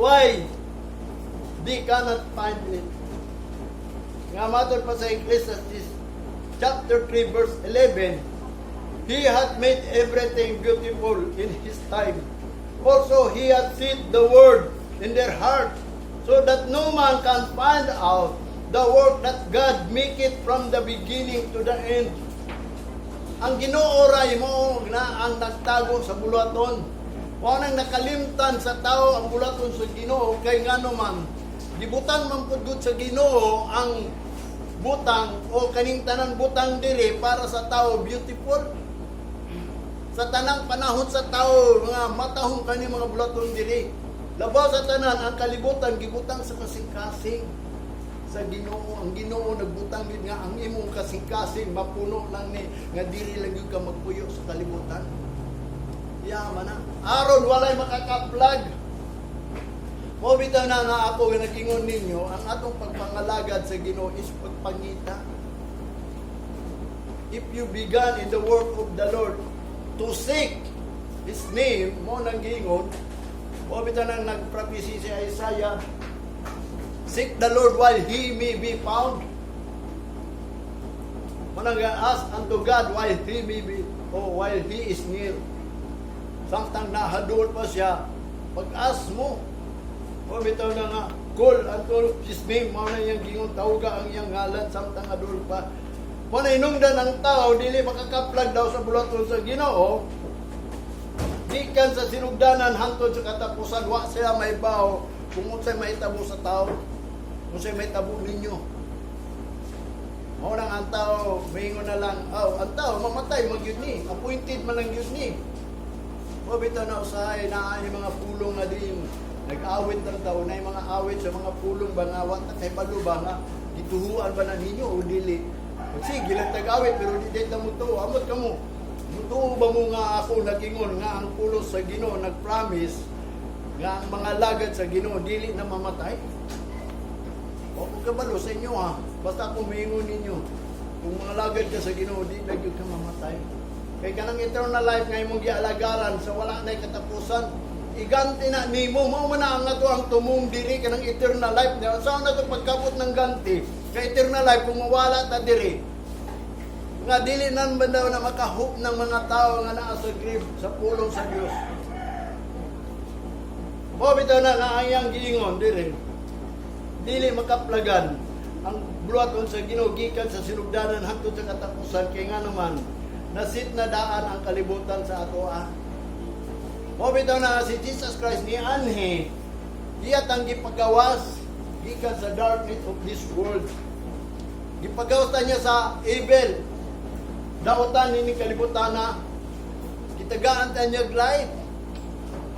Why? They cannot find it. Nga matod pa sa Ecclesiastes chapter 3 verse 11, "He hath made everything beautiful in His time. Also He hath set the word in their heart, so that no man can find out the work that God maketh from the beginning to the end." Ang Ginoo ray mo na ang nagtago sa buluhaton. Wa nang nakalimtan sa tao ang buluhaton sa Ginoo kay ngano man gibutan man pud gud sa Ginoo ang butang o kaning tanan butang diri para sa tao beautiful. Sa tanang panahon sa tao mga matahong kani mga buluhaton diri. Labaw sa tanan ang kalibutan gibutang sa kasing-kasing sa Ginoo. Ang Ginoo nagbutang gid nga ang imong kasing-kasing mapuno lang ni nga diri lang gyud ka magpuyo sa kalibutan. Yaman na. Aron walay makakaplag. Mao bitaw na nga ako nga nag-ingon ninyo, ang atong pagpangalagad sa Ginoo is pagpangita. If you began in the work of the Lord to seek His name, mo nang giingon, mao bitaw nang nag-prophecy si Isaiah, "Seek the Lord while He may be found." Mao nang ask unto God while He may be, o while He is near. Samtang nahaduol pa siya, pag-ask mo. O bitaw na nga, call unto His name, mao na iyang gingon, tawga ang iyang ngalan samtang adul pa. Mao na hinungdan ang tao, dili makakaplag daw sa buluhaton sa Ginoo, gikan sa sinugdanan hangtod sa katapusan, wa sila mahibaw kung unsay mahitabo sa tao, unsay mahitabo ninyo. Mao nang ang tao, maingon na lang, "Oh, ang tao, mamatay man gyud ni, appointed man lang gyud ni." O bitaw na usahay naa ni mga pulong nga din nag-awit ng tao na yung mga awit sa mga pulong ba nga wa ta kay balo ba nga gituhuan ba na ninyo o dili. Sige lang tag-awit pero di ta mo tuo. Amot kamo. Mutuo ba mo nga ako nagingon nga ang pulong sa Ginoo nag-promise nga ang mga lagad sa Ginoo dili na mamatay? O kung kabalo sa inyo ha, basta ako maingon ninyo. Kung mga lagad ka sa Ginoo, di na gyud ka mamatay. Kay kanang eternal life nga imong gialagaran sa wala na katapusan, iganti na nimo. Mao man na ang ato ang tumong diri, kanang eternal life. Saan na to pagkabot ng ganti? Kay eternal life kung mawala ta diri, nga dili nan ba daw na makahope ng mga tao nga naa sa grave sa pulong sa Dios. Mao bitaw na nga ang iyang giingon diri. Dili makaplagan ang buluhaton sa Ginoo gikan sa sinugdanan hangtod sa katapusan kay nga naman na-set na daan ang kalibutan sa ato ah. Mao bitaw na si Jesus Christ ni anhi iya tang gipagawas gikan sa darkness of this world. Gipagawas ta niya sa evil. Daotan ni kalibutan na gitagaan ta niya light.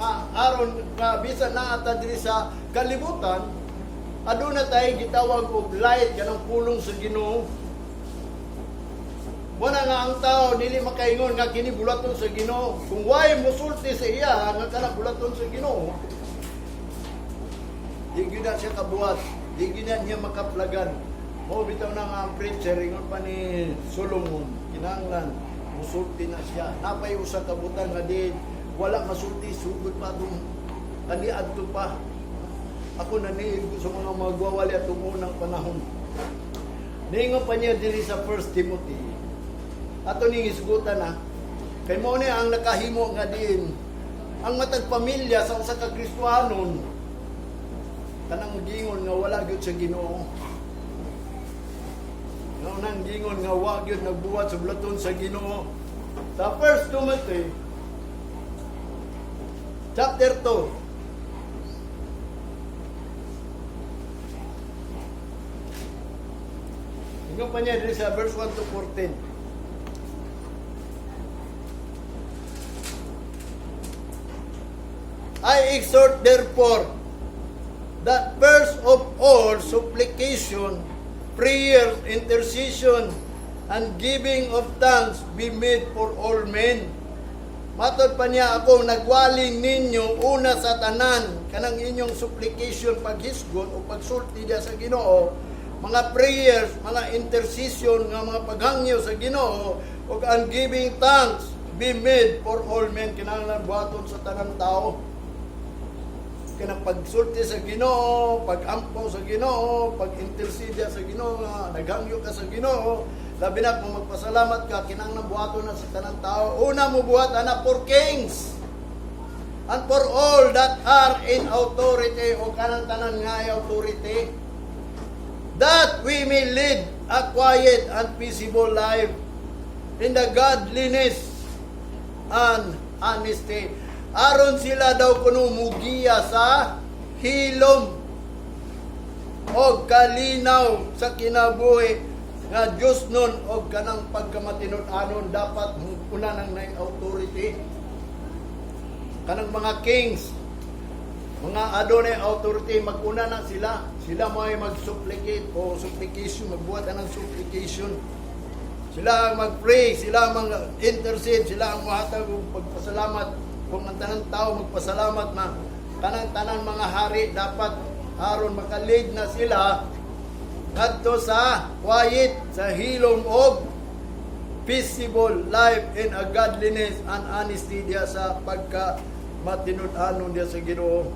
Nga aron nga bisan naa ta diri sa kalibutan, aduna tay gitawag og light, kanang pulong sa Ginoo. Wala nga ang tao dili makaingon nga kini buluhaton sa Ginoo. Kung way musulti sa iya nga kana buluhaton sa Ginoo, di gyud na siya kabuhat, di gyud na niya makaplagan. Mao bitaw na nga ang preacher, ingon pa ni Solomon, kinahanglan musulti na siya. Napay usa ka butang nga di wala masulti sugod pa atong kaniadto pa. Ako naniig ko sa mga magwawali atong unang panahon. Niingon pa niya diri sa 1 Timothy. Ato ning isgutan na. Kay mao ni ang nakahimo nga diin ang matag pamilya sa usa ka Kristohanon kanang gingon nga wala gyud sa Ginoo. Nga nang gingon nga wa gyud nagbuhat sa buluhaton sa Ginoo. Sa 1 Timothy chapter 2, ingon pa niya diri sa verse 1 to 14. I exhort therefore that first of all supplication, prayers, intercession, and giving of thanks be made for all men. Matod pa niya, ako nagwali ninyo una sa tanan kanang inyong supplication, paghisgot o pagsulti diya sa Ginoo, mga prayers, mga intercession nga mga paghangyo sa Ginoo ug ang giving thanks be made for all men. Kinahanglan buhaton sa tanang tao kanang pagsulti sa Ginoo, pagampo sa Ginoo, pag-intercede sa Ginoo, nga naghangyo ka sa Ginoo, labi na kung magpasalamat ka, kinahanglan buhaton na sa tanang tao. Una mo buhat ana for kings and for all that are in authority, o kanang tanan nga ay authority, that we may lead a quiet and peaceable life in the godliness and honesty. Aron sila daw kuno mugiya sa hilom o kalinaw sa kinabuhi nga Diyos nun o kanang pagkamatinud-anon. Dapat una nang nay authority, kanang mga kings, mga adunay authority, maguna na sila. Sila mo ay mag-supplicate o supplication, magbuhat na ng supplication. Sila ang mag-pray, sila ang mag-intercede, sila ang muhatag og pagpasalamat. Kung ang tanang tao magpasalamat na kanang tanang mga hari dapat aron maka-lead na sila kadto sa quiet, sa hilom og peaceable life in a godliness and honesty diya sa pagka matinud-anon diya sa Ginoo.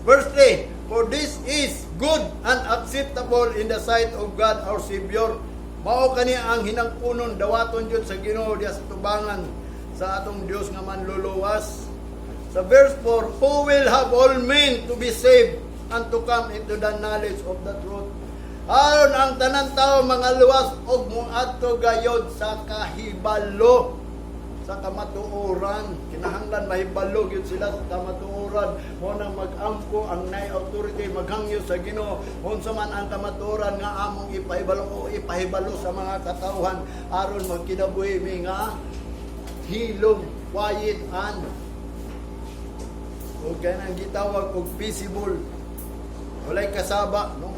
Verse 3, "For this is good and acceptable in the sight of God our Savior." Mao kani ang hinangkunon dawaton jud sa Ginoo diya sa tubangan sa atong Dios nga manluluwas. Sa verse 4, who will have all men to be saved and to come into the knowledge of the truth. Aron ang tanan tao mangaluwas og moadto gayod sa kahibalo sa kamatuoran. Kinahanglan mahibalo gyud sila sa kamatuoran. Mao nang mag-ampo ang nay authority, maghangyo sa Ginoo unsa man ang kamatuoran nga among ipahibalo o ipahibalo sa mga katawhan aron magkinabuhi mi nga hilom, quiet and o kanang gitawag og peaceable, walay kasaba, no?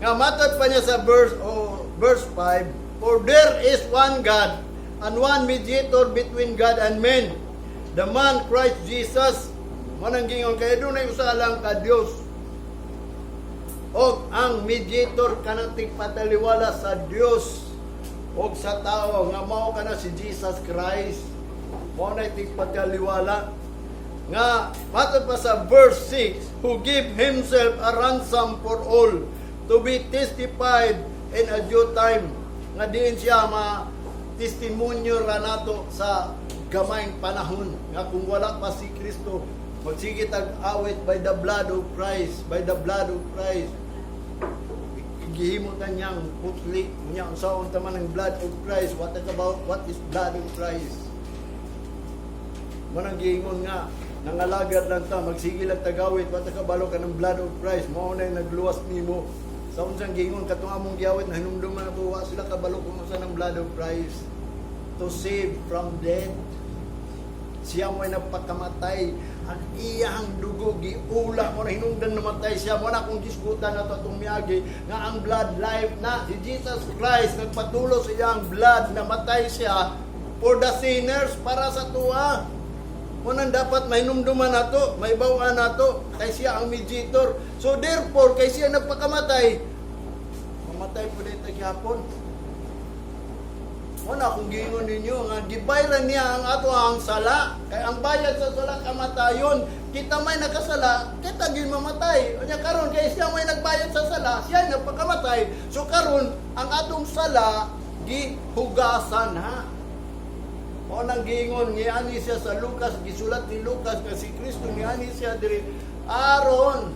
Nga matod pa niya sa verse 5, "For there is one God and one mediator between God and men, the man Christ Jesus." Manang gingon kay dunay usa lang ka Dios og ang mediator kanang tigpataliwala sa Dios og sa tao nga mao kana si Jesus Christ. Mao na tigpataliwala. Nga matod pa sa verse 6, "Who give himself a ransom for all to be testified in a due time," nga diin siya ma testimonyo ra nato sa gamayng panahon, nga kung wala pa si Kristo, magsige tag awit, "By the blood of Christ, by the blood of Christ." Gihimo ta niyang putli niya, unsaon ta man ang blood of Christ? What about, what is blood of Christ? Manang giingon nga nangalagad lang ta, magsige lang tagawit, wa ta kabalo ka ng blood of Christ mao na yung nagluwas nimo sa unsang giingon katong among giawit na hinumduman na wa sila kabalo kung unsa ng blood of Christ, to save from death. Siya mo'y nagpakamatay. Ang iyang dugo giula mo na hinungdan namatay siya. Mo na kung gisgutan na to atong miagi nga ang blood life na si Jesus Christ nagpatulo sa iyang blood, namatay siya for the sinners, para sa tuwa. Mo nang dapat mahinumduman nato, maibaw-an nato kay siya ang mediator. So therefore, kay siya nagpakamatay, mamatay po dito gihapon. Mo na kung giingon ninyo nga gibayran niya ang ato ang sala. Kay ang bayad sa sala kamatayon. Kita may nakasala, kita gyud mamatay. Unya karon kay siya may nagbayad sa sala, siya nagpakamatay. So karon ang atong sala gihugasan ha. Mao nang giingon niani siya sa Lucas, gisulat ni Lucas nga si Kristo niani siya diri aron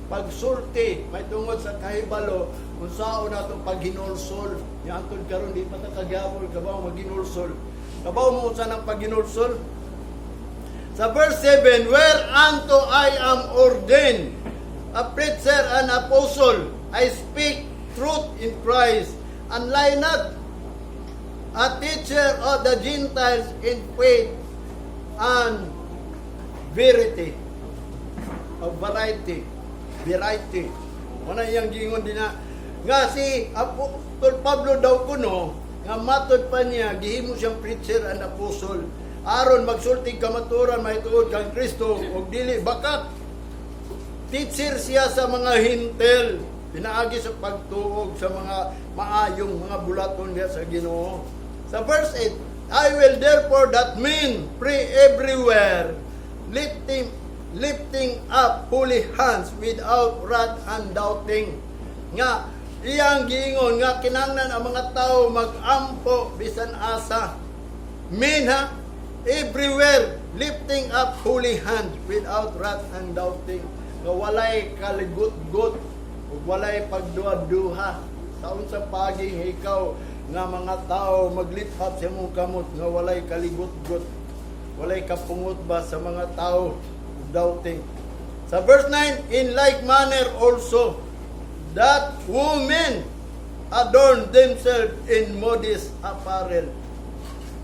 pagsulti may tungod sa kahibalo unsaon nato paghinulsol. Nya antod karon di pa ta kagyapon kabaw maghinulsol. Kabaw mo unsa nang paghinulsol? Sa verse 7, "Whereunto I am ordained a preacher and apostle, I speak truth in Christ and lie not, a teacher of the Gentiles in faith and verity," of variety, variety. Wala iyang gingon din na nga si Apostol Pablo daw kuno nga matod pa niya gihimo siyang preacher and apostle aron magsulti kamatuoran mahitungod kang Kristo ug dili bakak. Teacher siya sa mga Hentil pinaagi sa pagtuog sa mga maayong mga bulaton diya sa Ginoo. Sa verse 8, "I will therefore that men pray everywhere, lifting up holy hands without wrath and doubting." Nga iyang giingon nga kinahanglan ang mga tao mag-ampo bisan asa. Men ha, everywhere, lifting up holy hands without wrath and doubting. Nga walay kaligot-got ug walay pagduha-duha sa unsa paging ikaw nga mga tao mag-lift up sa imong kamot nga walay kaligot-got, walay kapungot ba sa mga tao, doubting. Sa verse 9, "In like manner also that women adorn themselves in modest apparel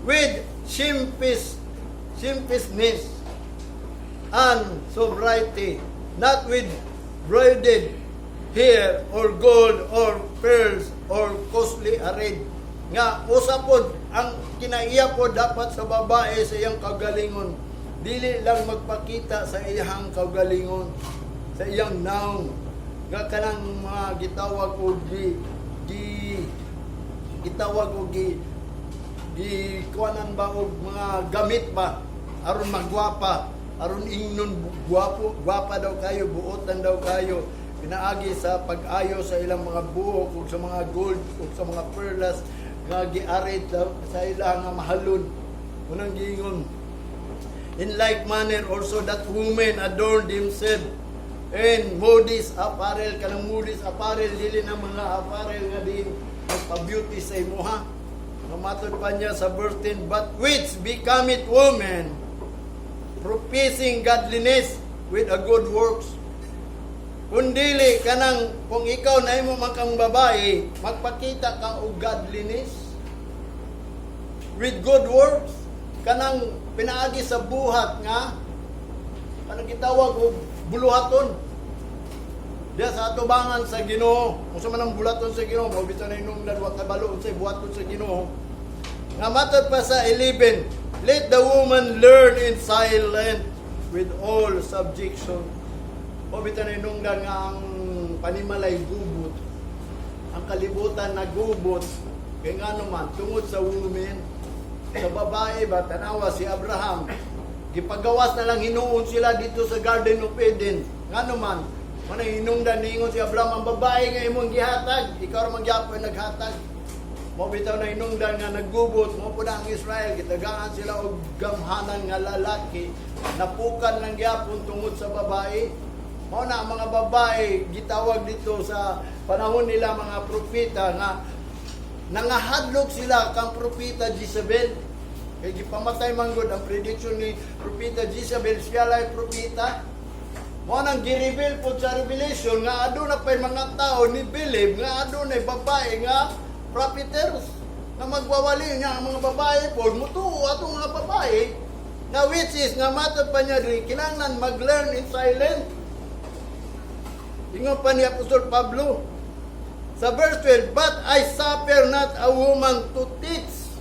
with shamefacedness and sobriety, not with braided hair or gold or pearls or costly array." Nga usa pod ang kinaiya pod dapat sa babae sa iyang kagalingon. Dili lang magpakita sa iyang kagalingon, sa iyang naong. Nga kanang mga gitawag og gi, gi gitawag og gi gi kuanan ba og mga gamit ba aron magwapa, aron ingnon gwapo, gwapa daw kayo, buotan daw kayo. Pinaagi sa pag-ayo sa ilang mga buhok ug sa mga gold ug sa mga perlas nga giarid sa ilang nga mahalon. Unang giingon, "In like manner also that women adorn themselves in modest apparel." Kanang modest apparel, dili na mga apparel nga din magpa-beauty sa imuha. Matod pa niya sa verse 10, "But which becometh women professing godliness with a good works." Kung dili kanang kung ikaw na imo man kang babae, magpakita ka og godliness with good works, kanang pinaagi sa buhat nga kanang gitawag og buluhaton diya sa atubangan sa Ginoo. Kung sa man ang buluhaton sa Ginoo, mao bisan na hinungdan wa kabalo unsay buhaton sa Ginoo. Nga matod pa sa 11, "Let the woman learn in silence with all subjection." Mao bitan na hinungdan nga ang panimalay gubot, ang kalibutan nagubot, kay nga naman tungod sa women, sa babae ba. Tanawa si Abraham, gipagawas na lang hinuon sila dito sa Garden of Eden. Nga naman manay hinungdan niingon si Abraham, "Ang babae nga imong gihatag, ikaw ra man gyapon naghatag." Mao bitaw na hinungdan nga naggubot mo po na ang Israel, gitagaan sila og gamhanan nga lalaki, napukan lang gyapon tungod sa babae. Mao na ang mga babae gitawag dito sa panahon nila mga propeta nga nangahadlok sila kang Propeta Jezebel. Kay gipamatay man gud ang prediction ni Propeta Jezebel, siya lay propeta. Mao nang gi-reveal po sa Revelation nga aduna pay mga tao ni believe nga adunay babae nga prophetess na magwawali niya ang mga babae po mutuo atong mga babae nga, which is nga matod pa niya diri, kinahanglan mag-learn in silent. Ingon pa ni Apostol Pablo sa verse 12, "But I suffer not a woman to teach,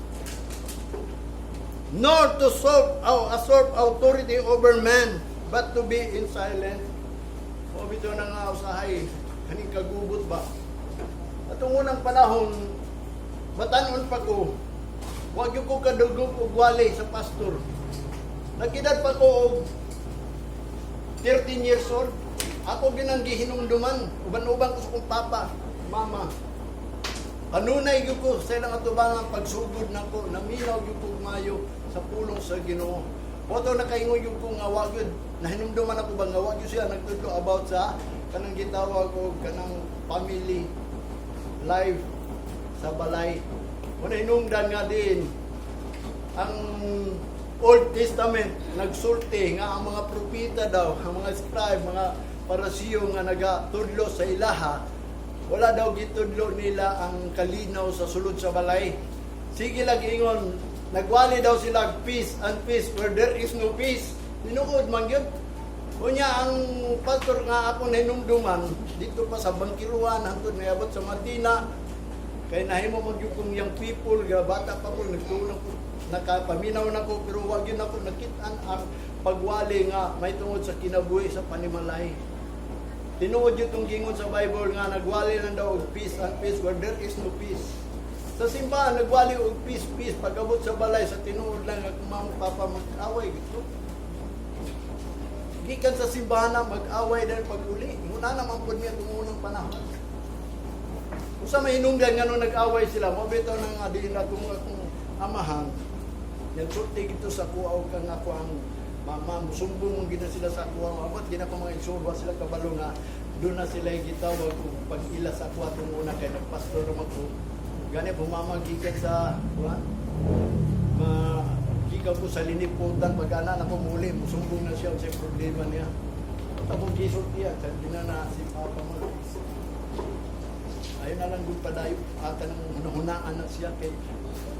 nor to usurp authority over men, but to be in silence." O bitaw na nga usahay, kaning kagubot ba? Atong unang panahon, batanon pa ko, wag gyud ko kadugog og wali sa pastor. Nag-edad pa ko og 13 years old. Ako ginang gihinumduman, uban-uban ko sa kong papa, mama. Kanunay gyud ko sa ilang atubangan pagsugod nako, naminaw gyud ko maayo sa pulong sa Ginoo. Moto nakaingon gyud ko nga wa gyud nahinumduman ako ba nga wa gyud siya nagtudlo about sa kanang gitawag og kanang family life sa balay. Muna hinungdan nga din ang Old Testament nagsulti nga ang mga propeta daw, ang mga scribe, mga Parisiyo nga nagatudlo sa ilaha, wala daw gitudlo nila ang kalinaw sa sulod sa balay. Sige lang ingon, nagwali daw sila peace and peace where there is no peace. Tinuod man gyud. Unya ang pastor nga ako nahinumduman dito pa sa Bangkiruan hangtod niabot sa Madina, kay nahimo man gyud kong young people ga bata pa ko, nagtuon ko, nakapaminaw na ko, pero wa gyud nako nakit-an ang pagwali nga may tungod sa kinabuhi sa panimalay. Tinuod gyud tong gingon sa Bible nga nagwali lang daw og peace and peace where there is no peace. Sa simbahan nagwali og peace, peace, pag-abot sa balay, sa tinuod lang nga kung mama, papa mag-away gito. Gikan sa simbahan na mag-away dahil pag-uli. Muna naman po niya itong unang panahon. Kung sa may hinungdan nga nung nag-away sila, mo bitaw na nga di na itong akong amahan. Nagsulti gito sa kuha og kang ako ang mama, musumbong mong gina sila sa kuha. Abot gina ko mga igsoon, sila kabalo nga doon na sila gitawag kung pag-ila sa kuha itong una kay nagpastor naman ko. Gani bumama gikan sa kuha. Ma gikan ko sa liniputan pag ana na ko muli, musumbong na siya sa problema niya. Tapos gisulti yan, sabi na na si Papa mo. Ayun na lang gud padayo ata nang hunahunaan na siya kay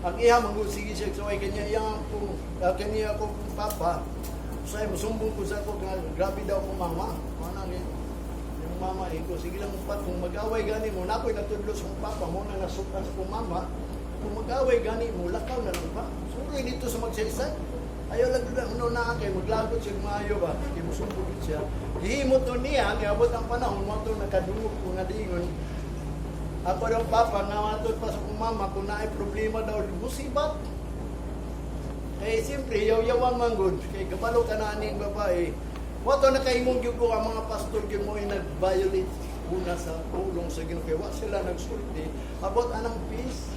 ang iya manggod sige siya suway kanya iyang ko kanya ako papa usay musumbong ko sa ako nga grabe daw akong mama mana ni yung mama eh ko sige lang pa kung mag-away gani mo na ako'y natudlo sa akong papa mo na nasukan sa akong mama, kung mag-away gani mo, lakaw na lang pa, suroy dito sa magsaysay. Ayaw lang doon na kay maglagot siya maayo ba kay musumbong gid siya. Gihimo to niya, niabot ang panahon mo to nakadungog ko nga diingon ako daw papa nga matod pa sa akong mama kung naay problema daw musibat. Kay siyempre yaw-yawan man gud kay kabalo ka na aning babae. Mao to nakaingon gyud ko, ang mga pastor gyud mo ay nag-violate una sa pulong sa Ginoo kay wa sila nagsulti about anang peace.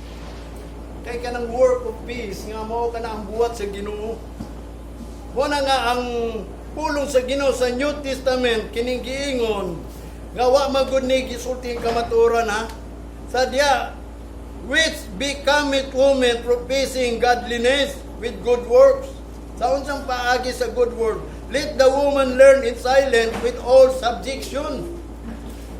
Kay kanang work of peace nga mao kana ang buhat sa Ginoo. Mo na nga ang pulong sa Ginoo sa New Testament kining giingon nga wa magud ni gisulti ang kamatuoran, ha. Sa diya, "Which becometh women professing godliness with good works." Sa unsang paagi sa good work? "Let the woman learn in silence with all subjection."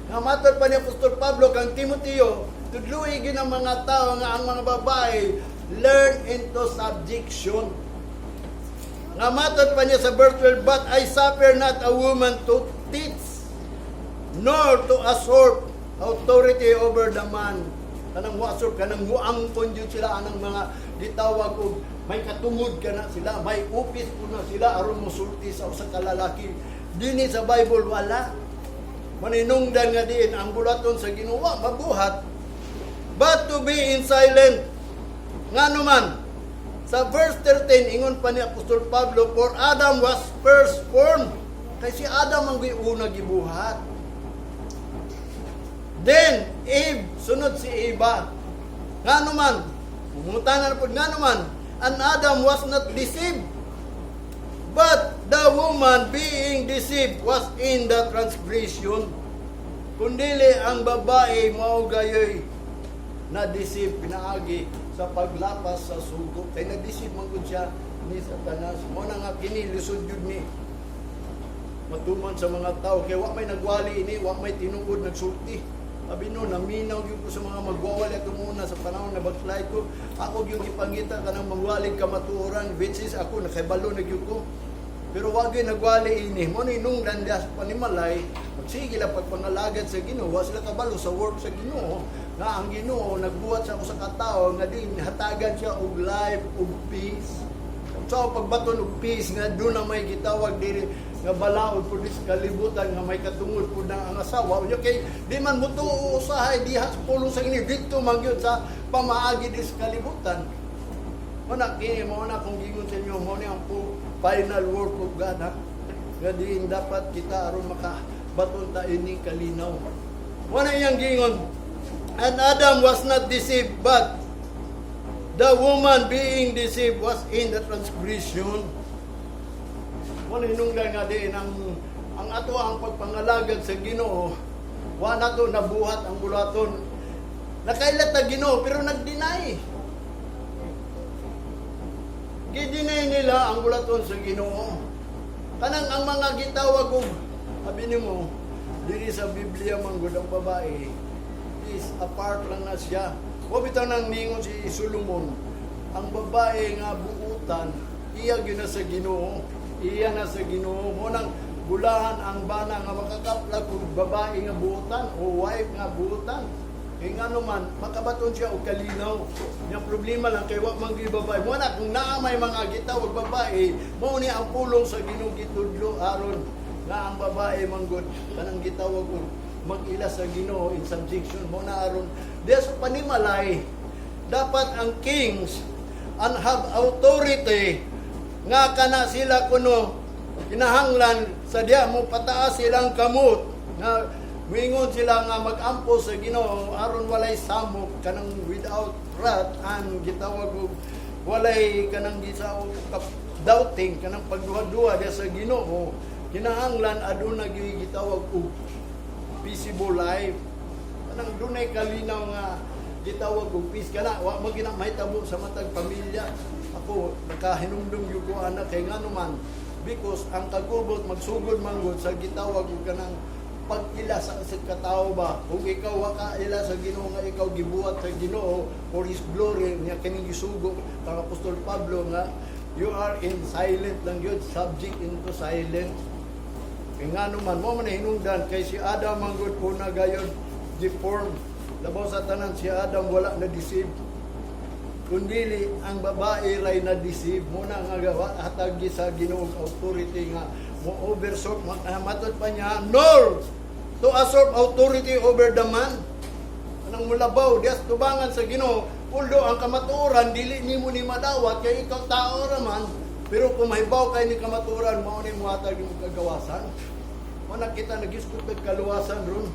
Nga matod pa ni Apostol Pablo kang Timoteo, tudloi gyud ang mga tao nga ang mga babae learn into subjection. Nga matod pa niya sa verse 12, "But I suffer not a woman to teach, nor to usurp authority over the man." Kanang muasurp, kanang muangkon jud sila anang mga gitawag og may katungod ka na sila, may upis po na sila aron mosulti sa usa ka lalaki. Dini sa Bible wala. Maninungdan nga diin ang bulaton sa Ginoo mabuhat, but to be in silent. Ngano man, sa verse 13, ingon pa ni Apostol Pablo, "For Adam was first formed." Kay si Adam ang giuna gibuhat. Then, Eve, sunod si Eva. Ngano man, pumutanan na po, ngano man, "And Adam was not deceived. But the woman being deceived was in the transgression." Kundili ang babae mao gayoy na-deceive pinaagi sa paglapas sa sugo. Kay na-deceive man gud siya ni Satanas. Mo na nga kini lisod jud ni matuman sa mga tao kay wa may nagwali ini, wa may tinuod nagsulti. Sabi no, naminaw gyud ko sa mga magwawali ato muna sa panahon na backslide ko. Ako gyud gipangita kanang magwalig kamatuoran, which is ako nakibalo na gyud ko. Pero wa gyud nagwali ini. Mo ni nung diha sa panimalay, magsige lang pagpangalagad sa Ginoo, wa sila kabalo sa work sa Ginoo. Nga ang Ginoo nagbuhat sa usa ka tawo nga din hatagan siya og life og peace. Sa pagbaton og peace nga doon na may gitawag diri nga balaod pud sa kalibutan nga may katungod pud na ang asawa unya kay di man mutuo usahay diha sa pulong sa Ginoo didto man gyud sa pamaagi di sa kalibutan. Mo na kini, mo na kung gingon sa inyo, mo ni ang po final work of God, ha, nga diin dapat kita aron makabaton ta ini kalinaw. Mo na iyang gingon, "And Adam was not deceived, but the woman being deceived was in the transgression." Mo na hinungdan nga diin ang ato ang pagpangalagad sa Ginoo, wa nato nabuhat ang bulaton. Nakailat ta Ginoo pero nag-deny. Gi-deny nila ang bulaton sa Ginoo. Kanang ang mga gitawag og sabi nimo diri sa Biblia man gud, ang babae is apart lang na siya. Wa bitaw nang ningon si Solomon, ang babae nga buutan, iya gyud na sa Ginoo. Iya na sa Ginoo. Mo nang bulahan ang bana nga makakaplag og babae nga buutan o wife nga buutan. Kay ngano man, makabaton siya og kalinaw. Yang problema lang kay wa man gyud babae. Mo na kung naa may mga gitawag babae, mao ni ang pulong sa Ginoo gitudlo aron nga ang babae manggod kanang gitawag og mag-ila sa Ginoo in subjection mo na aron diya sa panimalay dapat ang kings and have authority nga kana sila kuno kinahanglan sa diya mo pataas silang kamot nga wingon sila nga mag-ampo sa Ginoo aron walay samok, kanang without wrath and gitawag og walay kanang gisa doubting, kanang pagduha-duha diya sa Ginoo. Kinahanglan aduna gyud gitawag og peaceable life, kanang dunay kalinaw nga gitawag og peace. Kana wa man gina mahitabo sa matag pamilya. Ako nakahinumdum gyud ko ana kay ngano man, because ang kagubot magsugod manggod sa gitawag og kanang pag-ila sa sa katao ba. Kung ikaw wa ka ila sa Ginoo nga ikaw gibuhat sa Ginoo for His glory niya, kining gisugo kang Apostol Pablo nga you are in silent lang yun, subject into silent. Kay ngano man, mo man hinungdan kay si Adam ang good una gayon deformed. Labaw sa tanan, si Adam wala na deceive. Kundili ang babae ray na deceive mo na nga gawa hatagi sa Ginoo authority nga mo oversort matod pa niya, "nor to usurp authority over the man." Anang mulabaw dias tubangan sa Ginoo, although ang kamatuoran dili nimo ni madawat kay ikaw tao ra man. Pero kung mahibaw kay ni kamaturan, mao ni muhatag nimo kagawasan. Mo nakita nagisgot og kaluwasan ron.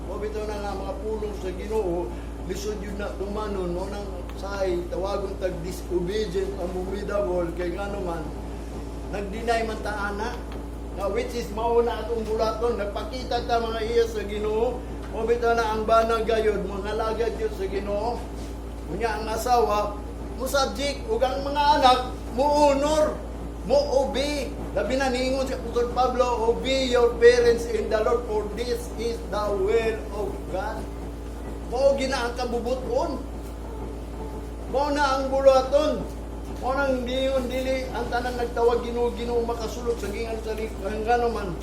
Mo bitaw na nga mga pulong sa Ginoo, lisod yun na tumanon mo nang say tawagon tag disobedient ang formidable kay ngano man nag-deny man ta ana na, which is mao na atong bulaton. Nagpakita ta mga iya sa Ginoo. Mo bitaw na ang bana gayod mga lagad yun sa Ginoo. Unya ang asawa mo subject ug ang mga anak mo honor, mo obey. Labi na niingon si Apostol Pablo, "Obey your parents in the Lord, for this is the will of God." Mao gina ang kabubuton. Mao na ang buluhaton. Mao nang diyon dili ang tanan nagtawag "Ginoo, Ginoo" makasulod sa gingan sa ngano man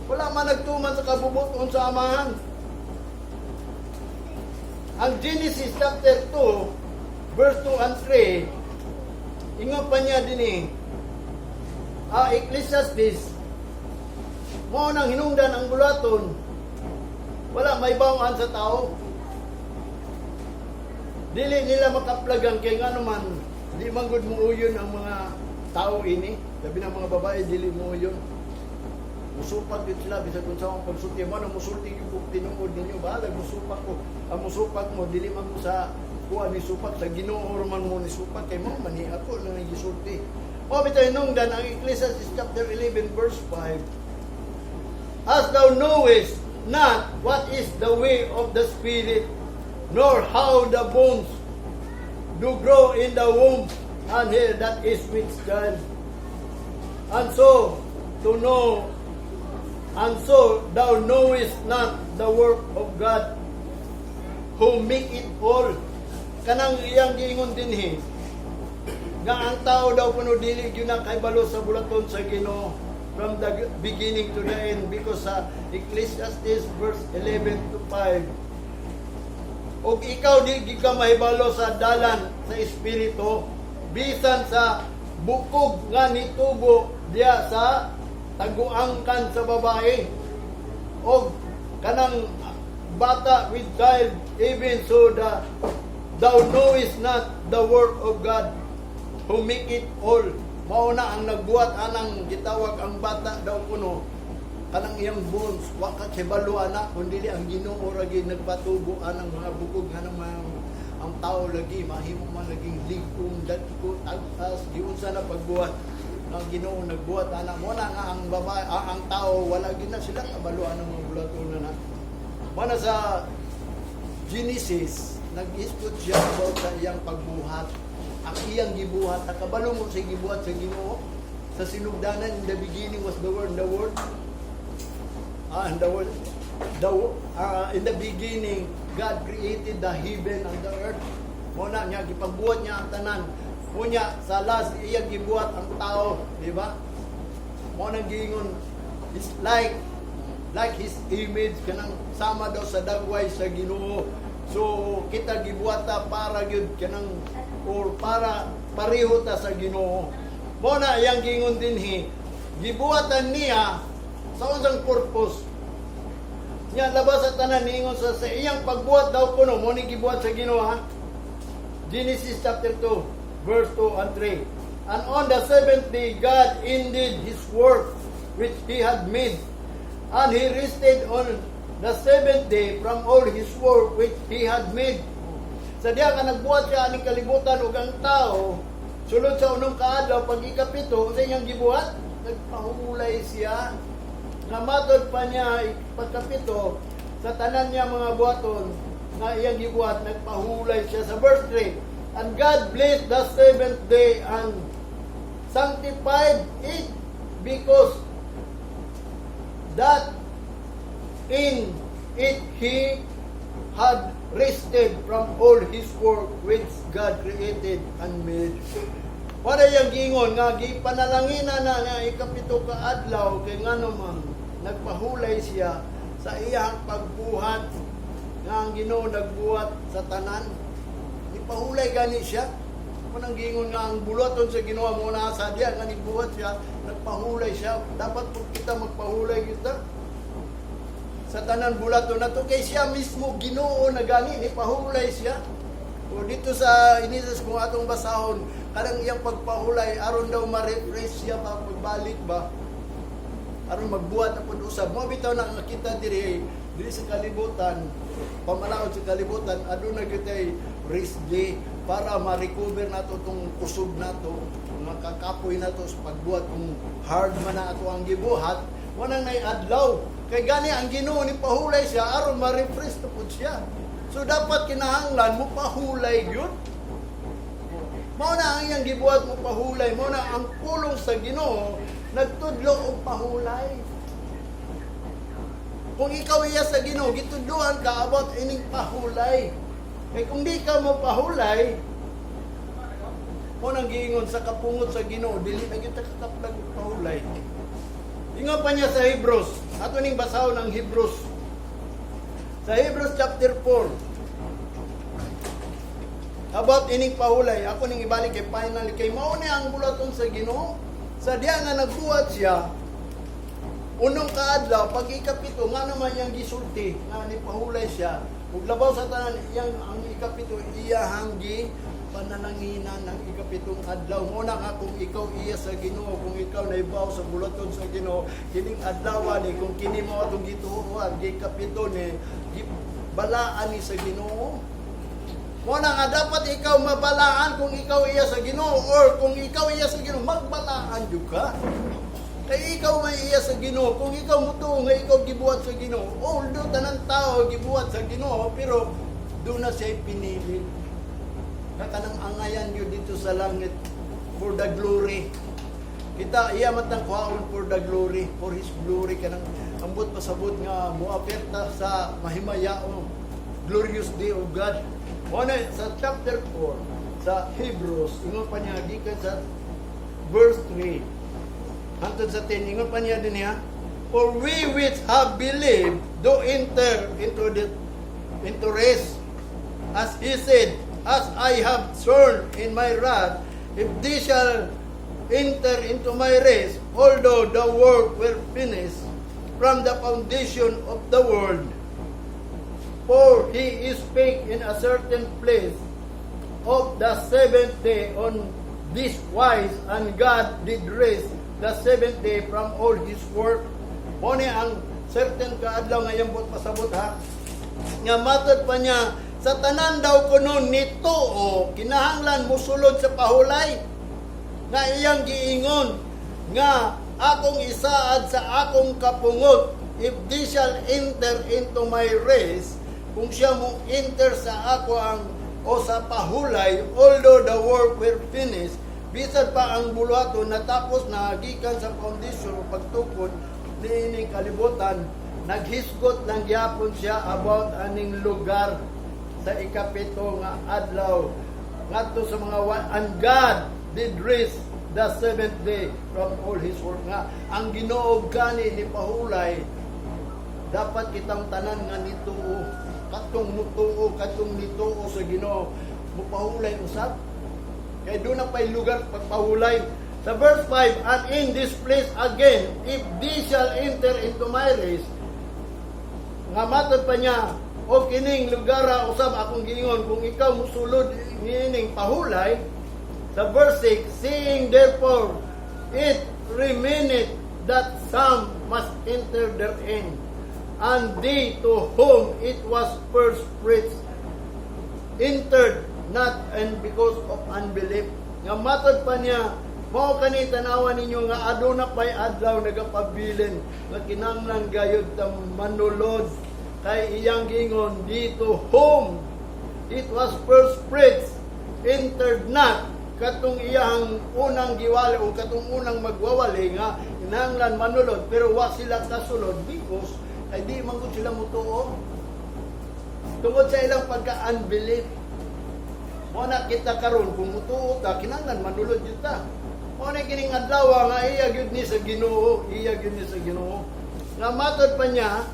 wala man nagtuman sa kabubuton sa Amahan. Ang Genesis chapter 2 verse 2 and 3, ingon pa niya dinhi, Ecclesiastes, mao nang hinungdan ang bulaton wala may bawaan sa tao. Dili nila makaplagan kay ngano man di man gud muuyon ang mga tao ini. Labi ng mga babae, dili muuyon. Musupak yun sila bisag kung sa akong pagsulti mo na musulti yung kung tinuod ninyo, bahalag musupak ko. Ang musupak mo, dili man mo sa kuha ni supak, sa Ginoo man mo ni supak kay mo man ni ako lang ang gisulti. O bitaw hinungdan ang Ecclesiastes chapter 11 verse 5. "As thou knowest not what is the way of the Spirit, nor how the bones do grow in the womb, and her that is with child. And so to know, and so thou knowest not the work of God, who make it all." Kanang iyang giingon dinhi, nga ang tao daw kuno dili gyud na kahibalo sa bulaton sa Ginoo from the beginning to the end, because sa Ecclesiastes verse 11 to 5, ug ikaw di gyud ka mahibalo sa dalan sa espiritu bisan sa bukog nga nitubo diya sa taguangkan sa babae og kanang bata with child, even so thou knowest not the work of God who make it all. Mao na ang nagbuhat anang gitawag ang bata daw kuno kanang iyang bones, wa ka kibalo ana kun dili ang Ginoo ra gyud nagpatubo anang mga bukog nga mga ang tao lagi mahimo man laging lig-om, dagko, tag-as, giunsa na pagbuhat ang Ginoo nagbuhat ana. Mo na nga ang babae, ang tao wala gid na sila kabalo anang mga bulaton na. Mo na sa Genesis, nag-isgot siya about sa iyang pagbuhat. Ang iyang gibuhat, nakabalo mo sa gibuhat sa Ginoo. Sa sinugdanan, in the beginning was the Word, and the Word, in the beginning, God created the heaven and the earth. Mo na niya, gipagbuhat niya ang tanan. Unya, sa last, iyang gibuhat ang tao, di ba? Mo nang giingon, it's like his image, kanang sama daw sa dagway sa Ginoo. So kita gibuhat ta para gyud kanang or para pareho ta sa Ginoo. Mo na iyang giingon dinhi, gibuhatan niya sa unsang purpose. Nya labas sa tanan, niingon sa iyang pagbuhat daw kuno, mo ni gibuhat sa Ginoo, ha. Genesis chapter 2 verse 2 and 3. "And on the seventh day God ended his work which he had made, and he rested on the seventh day from all his work which he had made." Sa diya nga nagbuhat siya aning kalibutan ug ang tao, sulod sa unong kaadlaw, pag ikapito, sa iyang gibuhat, nagpahulay siya. Nga matod pa niya pagkapito, sa tanan niya mga buhaton nga iyang gibuhat, nagpahulay siya sa verse 3. "And God blessed the seventh day and sanctified it, because that in it he had rested from all his work which God created and made." Wala yung gingon nga gipanalangina na nga ikapito ka adlaw kay ngano man nagpahulay siya sa iyang pagbuhat nga ang Ginoo nagbuhat sa tanan. Ipahulay gani siya. Munang gingon nga ang buluhaton sa Ginoo mo na sa diya nga nibuhat siya, nagpahulay siya. Dapat po kita magpahulay kita sa tanan bulaton na to kay siya mismo Ginoo na gani ni pahulay siya. O dito sa Inisas, kung atong basahon Kanang iyang pagpahulay aron daw ma-refresh siya pa pagbalik ba, aron magbuhat na pud usab. Mo bitaw na nga kita diri diri sa kalibutan, pamalaod sa kalibutan, aduna gyud tay rest day para ma-recover nato tong kusog nato, makakapoy nato sa pagbuhat. Kung hard man na ato ang gibuhat, wala nay adlaw. Kay gani ang Ginoo ni pahulay siya aron ma-refresh na pud siya. So dapat kinahanglan mo pahulay gyud. Mao na ang iyang gibuhat, mo pahulay. Mao na ang pulong sa Ginoo nagtudlo og pahulay. Kung ikaw iya sa Ginoo, gitudloan ka about ining pahulay. Kay kung di ka mo pahulay, mo nang giingon sa kapungot sa Ginoo, dili na kita kakaplag og pahulay. Ingon pa niya sa Hebrews. Ato ning basahon ang Hebrews. Sa Hebrews chapter 4. About ining pahulay, ako ning ibalik kay finally kay mao ni ang bulaton sa Ginoo. Sa diya nga nagbuhat siya, unong kaadlaw, pag ikapito, nga naman iyang gisulti, nga ni pahulay siya, ug labaw sa tanan, iyang ang ikapito, iyahang gi panananginan ng ikapitong adlaw. Muna nga kung ikaw iya sa Ginoo, kung ikaw naibaw sa bulaton sa Ginoo, kining adlaw ni, kung kini mo atong gituohan, gikapito ni, balaan ni sa Ginoo. Muna nga dapat ikaw mabalaan kung ikaw iya sa Ginoo or kung ikaw iya sa Ginoo, magbalaan jud ka. Kay ikaw may iya sa Ginoo, kung ikaw mutuo nga ikaw gibuhat sa Ginoo, although tanan tao gibuhat sa Ginoo, pero doon na siya pinili. Na kanang angayan yun dito sa langit for the glory. Kita iya matang kuhaon for the glory, for His glory, kanang ambot pasabot nga moaperta sa mahimayaong glorious day of God. Mo na sa chapter 4 sa Hebrews, ingon pa niya gikan sa verse 3 hangtod sa 10, ingon pa niya din niya, "For we which have believed do enter into rest, as he said, 'As I have sworn in my wrath, if they shall enter into my rest,' although the work were finished from the foundation of the world. For he spake in a certain place of the seventh day on this wise, and God did rest the seventh day from all his work." Mo ni ang certain kaadlaw nga iyang buot pasabot ha. Nga matod pa niya sa tanan daw kuno nito o kinahanglan musulod sa pahulay nga iyang giingon nga akong isaad sa akong kapungot, "If they shall enter into my rest," kung siya mo enter sa ako ang o sa pahulay, although the work were finished, bisan pa ang buluhaton natapos na gikan sa foundation o pagtukod niining kalibutan, naghisgot lang gyapon siya about aning lugar sa ikapito nga adlaw ngadto sa mga "And God did rest the seventh day from all his work," nga ang Ginoo gani ni pahulay. Dapat kitang tanan nga nituo, katong mutuo, katong nituo sa Ginoo, mupahulay usab kay doon na pa'y lugar pagpahulay. Sa verse 5, "And in this place again, 'If they shall enter into my rest,'" nga matod pa niya o kining lugara usab akong giingon kung ikaw musulod niining pahulay. Sa verse 6, "Seeing therefore it remaineth that some must enter therein, and they to whom it was first preached entered not and because of unbelief." Nga matod pa niya, mao kani tanawan ninyo nga aduna pay adlaw nagapabilin nga kinahanglan gayud ta manulod kay iyang gingon, "Dito whom it was first preached entered not," katong iyang unang giwali o katong unang magwawali nga kinahanglan manulod pero wa sila kasulod because ay di man gud sila mutuo tungod sa ilang pagka-unbelief. Mo na kita karon kung mutuo ta, kinahanglan manulod jud ta. Mo na kining adlaw nga iya gyud ni sa Ginoo, iya gyud ni sa Ginoo. Nga matod pa niya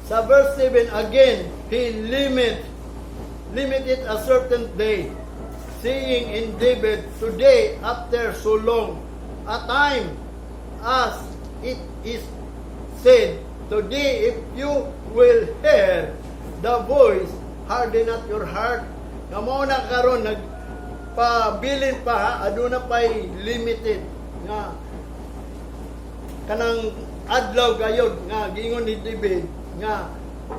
sa verse 7, "Again, he limited a certain day, saying in David, 'Today, after so long a time, as it is said, today, if you will hear the voice, harden not your heart.'" Nga mao na karon nag Nagpabilin pa ha, aduna pa'y limited nga kanang adlaw gayod nga giingon ni David nga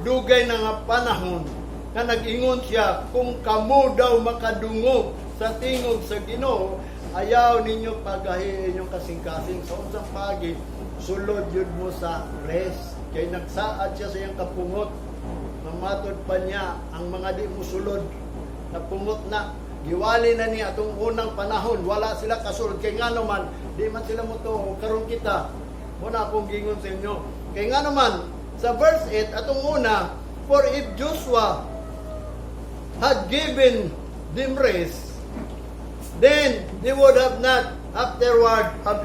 dugay na nga panahon nga nag-ingon siya, kung kamo daw makadungog sa tingog sa Ginoo, ayaw ninyo pagahi inyong kasing-kasing. Sa unsang pagi, sulod yun mo sa rest, kay nagsaad siya sa iyang kapungot. Mamatod pa niya ang mga di mo sulod, napungot na, giwali na niya atong unang panahon, wala sila kasulod, kay ngano man di man sila mo. Karon kita muna akong gingon sa inyo, kay ngano man sa verse 8 atong una, "For if Joshua had given them rest, then they would have not afterward have